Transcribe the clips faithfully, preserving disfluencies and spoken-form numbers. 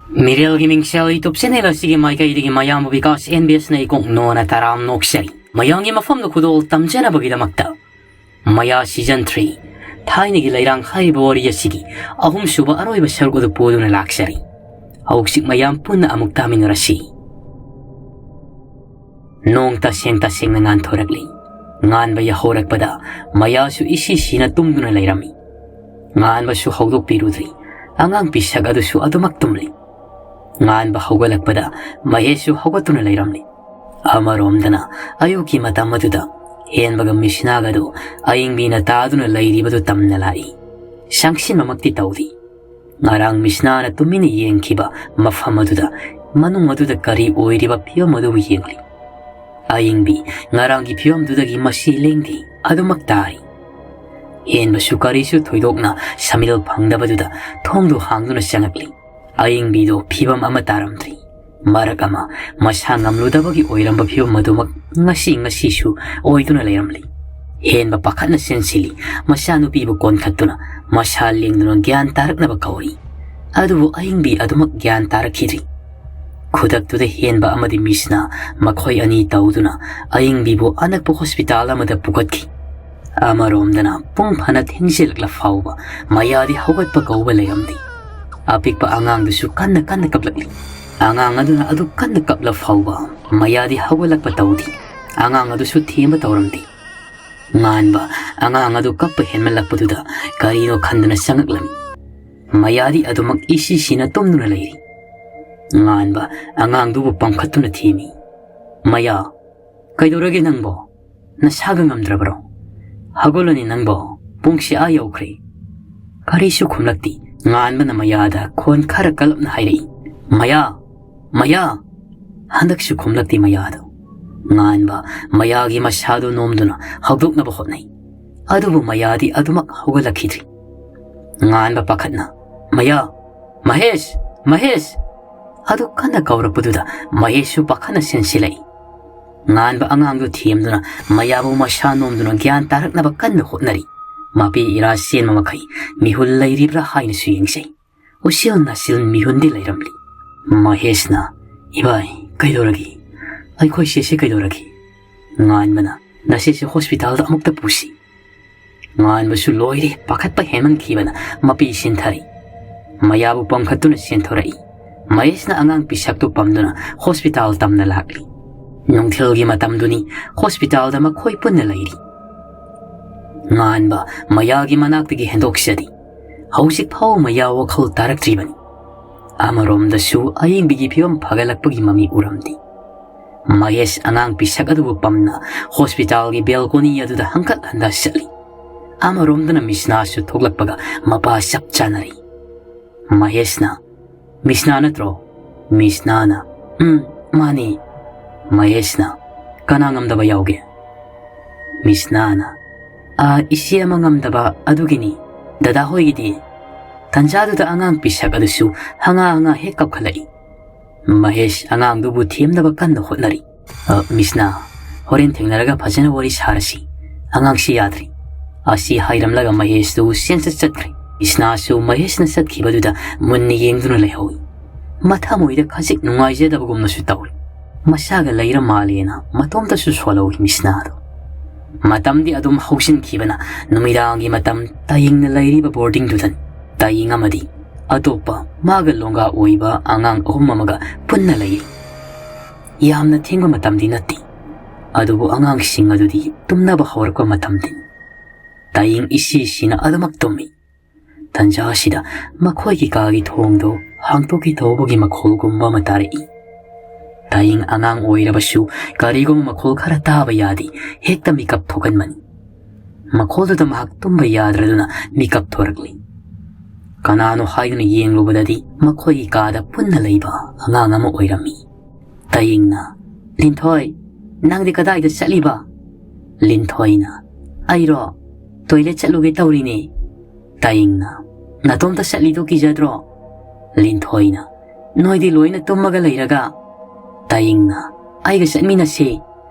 ꯃꯤꯔꯦꯜꯒꯤ ꯃꯤꯡꯁꯦꯜ YouTube channel ꯑꯁꯤꯒꯤ ꯃꯥꯏꯀꯩꯗꯒꯤ ꯃꯌꯥꯝꯕꯨ ꯕꯤꯀꯥꯁ ꯑꯦꯟ ꯕꯤ ꯑꯦꯁꯅ ꯏꯀꯣꯛ ꯅꯣꯟꯅ ꯇꯔꯥꯝꯅ ꯑꯣꯛꯆꯔꯤ꯫ ꯃꯌꯥꯝꯒꯤ ꯃꯐꯝꯗ ꯈꯨꯗꯣꯜ ꯇꯝꯖꯅꯕꯒꯤꯗꯃꯛꯇ ꯃꯌꯥ season three, ꯊꯥꯏꯅꯒꯤ ꯂꯩꯔꯥꯡ ꯍꯥꯏꯔꯤꯕ ꯋꯥꯔꯤ ꯑꯁꯤꯒꯤ ꯑꯍꯨꯝꯁꯨꯕ ꯑꯔꯣꯏꯕ ꯁꯔꯨꯛ ꯑꯗꯨ ꯄꯨꯗꯨꯅ ꯂꯥꯛꯆꯔꯤ꯫ ꯍꯧꯖꯤꯛ ꯃꯌꯥꯝ ꯄꯨꯟꯅ ꯑꯃꯨꯛ ꯇꯥꯃꯤꯟꯅꯔꯁꯤ꯫ ꯅꯣꯡ ꯇꯁꯦꯡ ꯇꯁꯦꯡꯅ ꯉꯥꯟꯊꯣꯔꯛꯂꯤ꯫ ꯉꯥꯟꯕ ꯌꯥꯍꯧꯔꯛꯄꯗ ꯃꯌꯥꯁꯨ ꯏꯁꯤ ꯁꯤꯅ ꯇꯨꯝꯗꯨꯅ ꯂꯩꯔꯝꯃꯤ꯫ ꯉꯥꯟꯕꯁꯨ ꯍꯧꯗꯣꯛꯄꯤꯔꯨꯗ꯭ꯔꯤ꯫ ꯑꯉꯥꯡ ꯄꯤꯁꯛ ꯑꯗꯨꯁꯨ ꯑꯗꯨꯃꯛ ꯇꯨꯝꯂꯤ꯫ ꯉꯥꯟꯕ ꯍꯧꯒꯠꯂꯛꯄꯗ ꯃꯍꯦꯁꯁꯨ ꯍꯧꯒꯠꯇꯨꯅ ꯂꯩꯔꯝꯂꯤ꯫ ꯑꯃꯔꯣꯝꯗꯅ ꯑꯌꯨꯛꯀꯤ ꯃꯇꯝ ꯑꯗꯨꯗ ꯍꯦꯟꯕꯒ ꯃꯤꯁꯅꯥꯒꯗꯨ ꯑꯏꯪꯕꯤꯅ ꯇꯥꯗꯨꯅ ꯂꯩꯔꯤꯕꯗꯨ ꯇꯝꯅ ꯂꯥꯛꯏ꯫ ꯁꯪꯁꯤꯟꯕꯃꯛꯇꯤ ꯇꯧꯗꯦ꯫ ꯉꯔꯥꯡ ꯃꯤꯁꯅꯥꯅ ꯇꯨꯃꯤꯟꯅ ꯌꯦꯡꯈꯤꯕ ꯃꯐꯝ ꯑꯗꯨꯗ, ꯃꯅꯨꯡ ꯑꯗꯨꯗ ꯀꯔꯤ ꯑꯣꯏꯔꯤꯕ ꯐꯤꯕꯝ ꯑꯗꯨꯕꯨ ꯌꯦꯡꯂꯤ꯫ ꯑꯏꯪꯕꯤ ꯉꯔꯥꯡꯒꯤ ꯐꯤꯕꯝꯗꯨꯗꯒꯤ ꯃꯁꯤ ꯂꯦꯡꯗꯦ, ꯑꯗꯨꯃꯛ ꯇꯥꯔꯤ꯫ ꯍꯦꯟꯕꯁꯨ ꯀꯔꯤꯁꯨ ꯊꯣꯏꯗꯣꯛꯅ ꯁꯃꯤꯜ ꯐꯪꯗꯕꯗꯨꯗ ꯊꯣꯡꯗꯨ ꯍꯥꯡꯗꯨꯅ ꯆꯪꯉꯛꯂꯤ꯫ ꯑꯏꯪꯕꯤꯗꯣ ꯐꯤꯕꯝ ꯑꯃ ꯇꯥꯔꯝꯗ꯭ꯔꯤ꯫ ꯃꯔꯛ ꯑꯃ ꯃꯁꯥ ꯉꯝꯂꯨꯗꯕꯒꯤ ꯑꯣꯏꯔꯝꯕ ꯐꯤꯕꯝ ꯑꯗꯨꯃꯛ ꯉꯁꯤ ꯉꯁꯤꯁꯨ ꯑꯣꯏꯗꯨꯅ ꯂꯩꯔꯝꯂꯤ꯫ ꯍꯦꯟꯕ ꯄꯥꯈꯠꯅ ꯆꯦꯟꯁꯤꯜꯂꯤ꯫ ꯃꯆꯥꯅꯨꯄꯤꯕꯨ ꯀꯣꯟꯈꯠꯇꯨꯅ ꯃꯁꯥ ꯂꯦꯡꯗꯨꯅ ꯒ꯭ꯌꯥꯟ ꯇꯥꯔꯛꯅꯕ ꯀꯧꯔꯤ꯫ ꯑꯗꯨꯕꯨ ꯑꯏꯪꯕꯤ ꯑꯗꯨꯃꯛ ꯒ꯭ꯌꯥꯟ ꯇꯥꯔꯛꯈꯤꯗ꯭ꯔꯤ꯫ ꯈꯨꯗꯛꯇꯨꯗ ꯍꯦꯟꯕ ꯑꯃꯗꯤ ꯃꯤꯁꯅ ꯃꯈꯣꯏ ꯑꯅꯤ ꯇꯧꯗꯨꯅ ꯑꯏꯪꯕꯤꯕꯨ ꯑꯅꯛꯄ ꯍꯣꯁꯄꯤꯇꯥꯜ ꯑꯃꯗ ꯄꯨꯈꯠꯈꯤ꯫ ꯑꯃꯔꯣꯝꯗꯅ ꯄꯨꯡ ꯐꯅ ꯊꯦꯡꯖꯤꯜꯂꯛꯂ ꯐꯥꯎꯕ ꯃꯌꯥꯗꯤ ꯍꯧꯒꯠꯄ ꯀꯧꯕ ꯂꯩꯔꯝꯗꯦ꯫ ꯑꯄꯤꯛꯄ ꯑꯉꯥꯡꯗꯨꯁꯨ ꯀꯟꯅ ꯀꯟꯅ ꯀꯞꯂꯛꯂꯤ꯫ ꯑꯉꯥꯡ ꯑꯗꯨꯅ ꯑꯗꯨ ꯀꯟꯅ ꯀꯞꯂ ꯐꯥꯎꯕ ꯃꯌꯥꯗꯤ ꯍꯧꯒꯠꯂꯛꯄ ꯇꯧꯗꯦ꯫ ꯑꯉꯥꯡ ꯑꯗꯨꯁꯨ ꯊꯦꯝꯕ ꯇꯧꯔꯝꯗꯦ꯫ ꯉꯥꯟꯕ ꯑꯉꯥꯡ ꯑꯗꯨ ꯀꯞꯄ ꯍꯦꯟꯃꯜꯂꯛꯄꯗꯨꯗ ꯀꯔꯤꯅꯣ ꯈꯟꯗꯨꯅ ꯆꯪꯉꯛꯂꯝꯃꯤ꯫ ꯃꯌꯥꯗꯤ ꯑꯗꯨꯃꯛ ꯏꯁꯤ ꯁꯤꯅ ꯇꯨꯝꯗꯨꯅ ꯂꯩꯔꯤ꯫ ꯉꯥꯟꯕ ꯑꯉꯥꯡꯗꯨꯕꯨ ꯄꯝꯈꯠꯇꯨꯅ ꯊꯦꯝꯃꯤ꯫ "ꯃꯌꯥ, ꯀꯩꯗꯧꯔꯒꯦ ꯅꯪꯕꯣ? ꯅꯁꯥꯒ ꯉꯝꯗ꯭ꯔꯕꯔꯣ? ꯍꯧꯒꯠꯂꯣꯅꯦ ꯅꯪꯕꯣ, ꯄꯨꯡꯁꯤ ꯑꯥ ꯌꯧꯈ꯭ꯔꯦ꯫" ꯀꯔꯤꯁꯨ ꯈꯨꯝꯂꯛꯇꯦ꯫ ꯉꯥꯟꯕꯅ ꯃꯌꯥꯗ ꯈꯣꯟ ꯈꯔ ꯀꯜꯂꯞꯅ ꯍꯥꯏꯔꯛꯏ, "ꯃꯌꯥ! ꯃꯌꯥ!" ꯍꯟꯗꯛꯁꯨ ꯈꯨꯝꯂꯛꯇꯦ ꯃꯌꯥꯗꯨ꯫ ꯉꯥꯟꯕ ꯃꯌꯥꯒꯤ ꯃꯁꯥꯗꯨ ꯅꯣꯝꯗꯨꯅ ꯍꯧꯗꯣꯛꯅꯕ ꯍꯣꯠꯅꯩ꯫ ꯑꯗꯨꯕꯨ ꯃꯌꯥꯗꯤ ꯑꯗꯨꯃꯛ ꯍꯧꯒꯠꯂꯛꯈꯤꯗ꯭ꯔꯤ꯫ ꯉꯥꯟꯕ ꯄꯥꯈꯠꯅ, "ꯃꯌꯥ! ꯃꯍꯦꯁ! ꯃꯍꯦꯁ!" ꯑꯗꯨ ꯀꯟꯅ ꯀꯧꯔꯛꯄꯗꯨꯗ ꯃꯍꯦꯁꯁꯨ ꯄꯥꯈꯠꯅ ꯆꯦꯟꯁꯤꯜꯂꯛꯏ꯫ ꯉꯥꯟꯕ ꯑꯉꯥꯡꯗꯨ ꯊꯦꯝꯗꯨꯅ ꯃꯌꯥꯕꯨ ꯃꯁꯥ ꯅꯣꯝꯗꯨꯅ ꯒ꯭ꯌꯥꯟ ꯇꯥꯔꯛꯅꯕ ꯀꯟꯅ ꯍꯣꯠꯅꯔꯤ꯫ ꯃꯄꯤ ꯏꯔꯥ ꯆꯦꯟꯕ ꯃꯈꯩ ꯃꯤꯍꯨꯜ ꯂꯩꯔꯤꯕ꯭ꯔꯥ ꯍꯥꯏꯅꯁꯨ ꯌꯦꯡꯖꯩ꯫ ꯎꯁꯤꯜ ꯅꯥꯁꯤꯜ ꯃꯤꯍꯨꯟꯗꯤ ꯂꯩꯔꯝꯂꯤ꯫ ꯃꯍꯦꯁꯅ, "ꯏꯕꯥꯏ, ꯀꯩꯗꯧꯔꯒꯦ? ꯑꯩꯈꯣꯏ ꯁꯤꯁꯦ ꯀꯩꯗꯧꯔꯒꯦ?" ꯉꯥꯟꯕꯅ, "ꯅꯁꯤꯁꯦ ꯍꯣꯁꯄꯤꯇꯥꯜꯗ ꯑꯃꯨꯛꯇ ꯄꯨꯁꯤ꯫" ꯉꯥꯟꯕꯁꯨ ꯂꯣꯏꯔꯦ, ꯄꯥꯈꯠꯄ ꯍꯦꯟꯃꯟꯈꯤꯕꯅ ꯃꯄꯤ ꯁꯤꯟꯊꯔꯤ꯫ ꯃꯌꯥꯕꯨ ꯄꯝꯈꯠꯇꯨꯅ ꯆꯦꯟꯊꯣꯔꯛꯏ꯫ ꯃꯍꯦꯁꯅ ꯑꯉꯥꯡ ꯄꯤꯁꯛꯇꯨ ꯄꯝꯗꯨꯅ ꯍꯣꯁꯄꯤꯇꯥꯜ ꯇꯝꯅ ꯂꯥꯛꯂꯤ꯫ ꯅꯨꯡꯊꯤꯜꯒꯤ ꯃꯇꯝꯗꯨꯅꯤ꯫ ꯍꯣꯁꯄꯤꯇꯥꯜꯗ ꯃꯈꯣꯏ ꯄꯨꯟꯅ ꯂꯩꯔꯤ꯫ ꯉꯥꯟꯕ ꯃꯌꯥꯒꯤ ꯃꯅꯥꯛꯇꯒꯤ ꯍꯦꯟꯗꯣꯛꯆꯔꯤ꯫ ꯍꯧꯖꯤꯛ ꯐꯥꯎ ꯃꯌꯥ ꯋꯥꯈꯜ ꯇꯥꯔꯛꯇ꯭ꯔꯤꯕꯅꯤ꯫ ꯑꯃꯔꯣꯝꯗꯁꯨ ꯑꯌꯤꯡꯕꯤꯒꯤ ꯐꯤꯕꯝ ꯐꯒꯠꯂꯛꯄꯒꯤ ꯃꯃꯤ ꯎꯔꯝꯗꯦ꯫ ꯃꯍꯦꯁ ꯑꯉꯥꯡ ꯄꯤꯁꯛ ꯑꯗꯨꯕꯨ ꯄꯝꯅ ꯍꯣꯁꯄꯤꯇꯥꯜꯒꯤ ꯕꯦꯜꯀꯣꯅꯤ ꯑꯗꯨꯗ ꯍꯪꯀꯠ ꯍꯟꯗ ꯆꯠꯂꯤ꯫ ꯑꯃꯔꯣꯝꯗꯅ ꯃꯤꯁꯅꯥꯁꯨ ꯊꯣꯛꯂꯛꯄꯒ ꯃꯄꯥ ꯆꯞ ꯆꯥꯅꯔꯤ꯫ ꯃꯍꯦꯁꯅ, "ꯃꯤꯁꯅꯥ ꯅꯠꯇ꯭ꯔꯣ?" ꯃꯤꯁꯅꯥꯅ, "ꯎꯝ, ꯃꯥꯅꯤ꯫" ꯃꯍꯦꯁꯅ, "ꯀꯅꯥ ꯉꯝꯗꯕ ꯌꯥꯎꯒꯦ?" ꯃꯤꯁꯅꯥꯅ, "ꯑꯥ, ꯏꯆꯦ ꯑꯃ ꯉꯝꯗꯕ ꯑꯗꯨꯒꯤꯅꯤ꯫ ꯗꯗꯥ ꯍꯣꯏꯒꯤꯗꯤ?" ꯇꯟꯖꯥꯗꯨꯗ ꯑꯉꯥꯡ ꯄꯤꯁꯛ ꯑꯗꯨꯁꯨ ꯍꯉꯥ ꯍꯉꯥ ꯍꯦꯛ ꯀꯞꯈꯠꯂꯛꯏ꯫ ꯃꯍꯦꯁ ꯑꯉꯥꯡꯗꯨꯕꯨ ꯊꯦꯝꯅꯕ ꯀꯟꯅ ꯍꯣꯠꯅꯔꯤ꯫ "ꯑ, ꯃꯤꯁꯅꯥ, ꯍꯣꯔꯦꯟ ꯊꯦꯡꯅꯔꯒ ꯐꯖꯅ ꯋꯥꯔꯤ ꯁꯥꯔꯁꯤ꯫ ꯑꯉꯥꯡꯁꯤ ꯌꯥꯗ꯭ꯔꯤ꯫" ꯑꯁꯤ ꯍꯥꯏꯔꯝꯂꯒ ꯃꯍꯦꯁꯇꯨ ꯆꯦꯟꯆꯠ ꯆꯠꯈ꯭ꯔꯦ꯫ ꯃꯤꯁꯅꯥꯁꯨ ꯃꯍꯦꯁꯅ ꯆꯠꯈꯤꯕꯗꯨꯗ ꯃꯨꯟꯅ ꯌꯦꯡꯗꯨꯅ ꯂꯩꯍꯧꯏ꯫ ꯃꯊꯃꯣꯏꯗ ꯈꯖꯤꯛ ꯅꯨꯡꯉꯥꯏꯖꯗꯕꯒꯨꯝꯅꯁꯨ ꯇꯧꯔꯤ꯫ ꯃꯁꯥꯒ ꯂꯩꯔ ꯃꯥꯜꯂꯦꯅ ꯃꯇꯣꯝꯇꯁꯨ ꯁꯣꯜꯍꯧꯏ ꯃꯤꯁꯅꯥꯗꯣ꯫ ꯃꯇꯝꯗꯤ ꯑꯗꯨꯝ ꯍꯧꯖꯤꯟꯈꯤꯕꯅ ꯅꯨꯃꯤꯗꯥꯡꯒꯤ ꯃꯇꯝ ꯇꯥꯌꯤꯡꯅ ꯂꯩꯔꯤꯕ ꯕꯣꯔꯗꯤꯡꯗꯨꯗꯅꯤ꯫ ꯇꯥꯌꯤꯡ ꯑꯃꯗꯤ ꯑꯇꯣꯞꯄ ꯃꯥꯒ ꯂꯣꯡꯒꯥ ꯑꯣꯏꯕ ꯑꯉꯥꯡ ꯑꯍꯨꯝ ꯑꯃꯒ ꯄꯨꯟꯅ ꯂꯩꯔꯤ꯫ ꯌꯥꯝꯅ ꯊꯦꯡꯕ ꯃꯇꯝꯗꯤ ꯅꯠꯇꯦ, ꯑꯗꯨꯕꯨ ꯑꯉꯥꯡꯁꯤꯡ ꯑꯗꯨꯗꯤ ꯇꯨꯝꯅꯕ ꯍꯧꯔꯛꯄ ꯃꯇꯝꯗꯤꯅꯤ꯫ ꯇꯥꯌꯤꯡ ꯏꯁꯤ ꯁꯤꯅ ꯑꯗꯨꯃꯛ ꯇꯨꯝꯃꯤ꯫ ꯇꯟꯖꯥ ꯑꯁꯤꯗ ꯃꯈꯣꯏꯒꯤ ꯀꯥꯒꯤ ꯊꯣꯡꯗꯨ ꯍꯥꯡꯗꯣꯛꯈꯤ ꯇꯧꯕꯒꯤ ꯃꯈꯣꯜꯒꯨꯝꯕ ꯑꯃ ꯇꯥꯔꯛꯏ꯫ ꯇꯥꯌꯤꯡ ꯑꯉꯥꯡ ꯑꯣꯏꯔꯕꯁꯨ ꯀꯔꯤꯒꯨꯝꯕ ꯃꯈꯣꯜ ꯈꯔ ꯇꯥꯕ ꯌꯥꯗꯤ ꯍꯦꯛꯇ ꯃꯤꯀꯞ ꯊꯣꯛꯍꯟꯕꯅꯤ꯫ ꯃꯈꯣꯜꯗꯨꯗ ꯃꯍꯥꯛ ꯇꯨꯝꯕ ꯌꯥꯗ꯭ꯔꯗꯨꯅ ꯃꯤꯀꯞ ꯊꯣꯔꯛꯂꯤ꯫ ꯀꯅꯥꯅꯣ ꯍꯥꯏꯗꯨꯅ ꯌꯦꯡꯂꯨꯕꯗꯗꯤ ꯃꯈꯣꯏꯒꯤ ꯀꯥꯗ ꯄꯨꯟꯅ ꯂꯩꯕ ꯑꯉꯥꯡ ꯑꯃ ꯑꯣꯏꯔꯝꯃꯤ꯫ ꯇꯥꯌꯤꯡꯅ, "ꯂꯤꯟꯊꯣꯏ, ꯅꯪꯗꯤ ꯀꯗꯥꯏꯗ ꯆꯠꯂꯤꯕ?" ꯂꯤꯟꯊꯣꯏꯅ, "ꯑꯩꯔꯣ? ꯇꯣꯏꯂꯦꯠ ꯆꯠꯂꯨꯒꯦ ꯇꯧꯔꯤꯅꯦ꯫" ꯇꯥꯌꯤꯡꯅ, "ꯅꯇꯣꯝꯇ ꯆꯠꯂꯤꯗꯣ ꯀꯤꯖꯗ꯭ꯔꯣ?" ꯂꯤꯟꯊꯣꯏꯅ, "ꯅꯣꯏꯗꯤ ꯂꯣꯏꯅ ꯇꯨꯝꯃꯒ ꯂꯩꯔꯒ?" ꯇꯥꯌꯤꯡꯅ, "ꯑꯩꯒ ꯆꯠꯃꯤꯟꯅꯁꯦ꯫"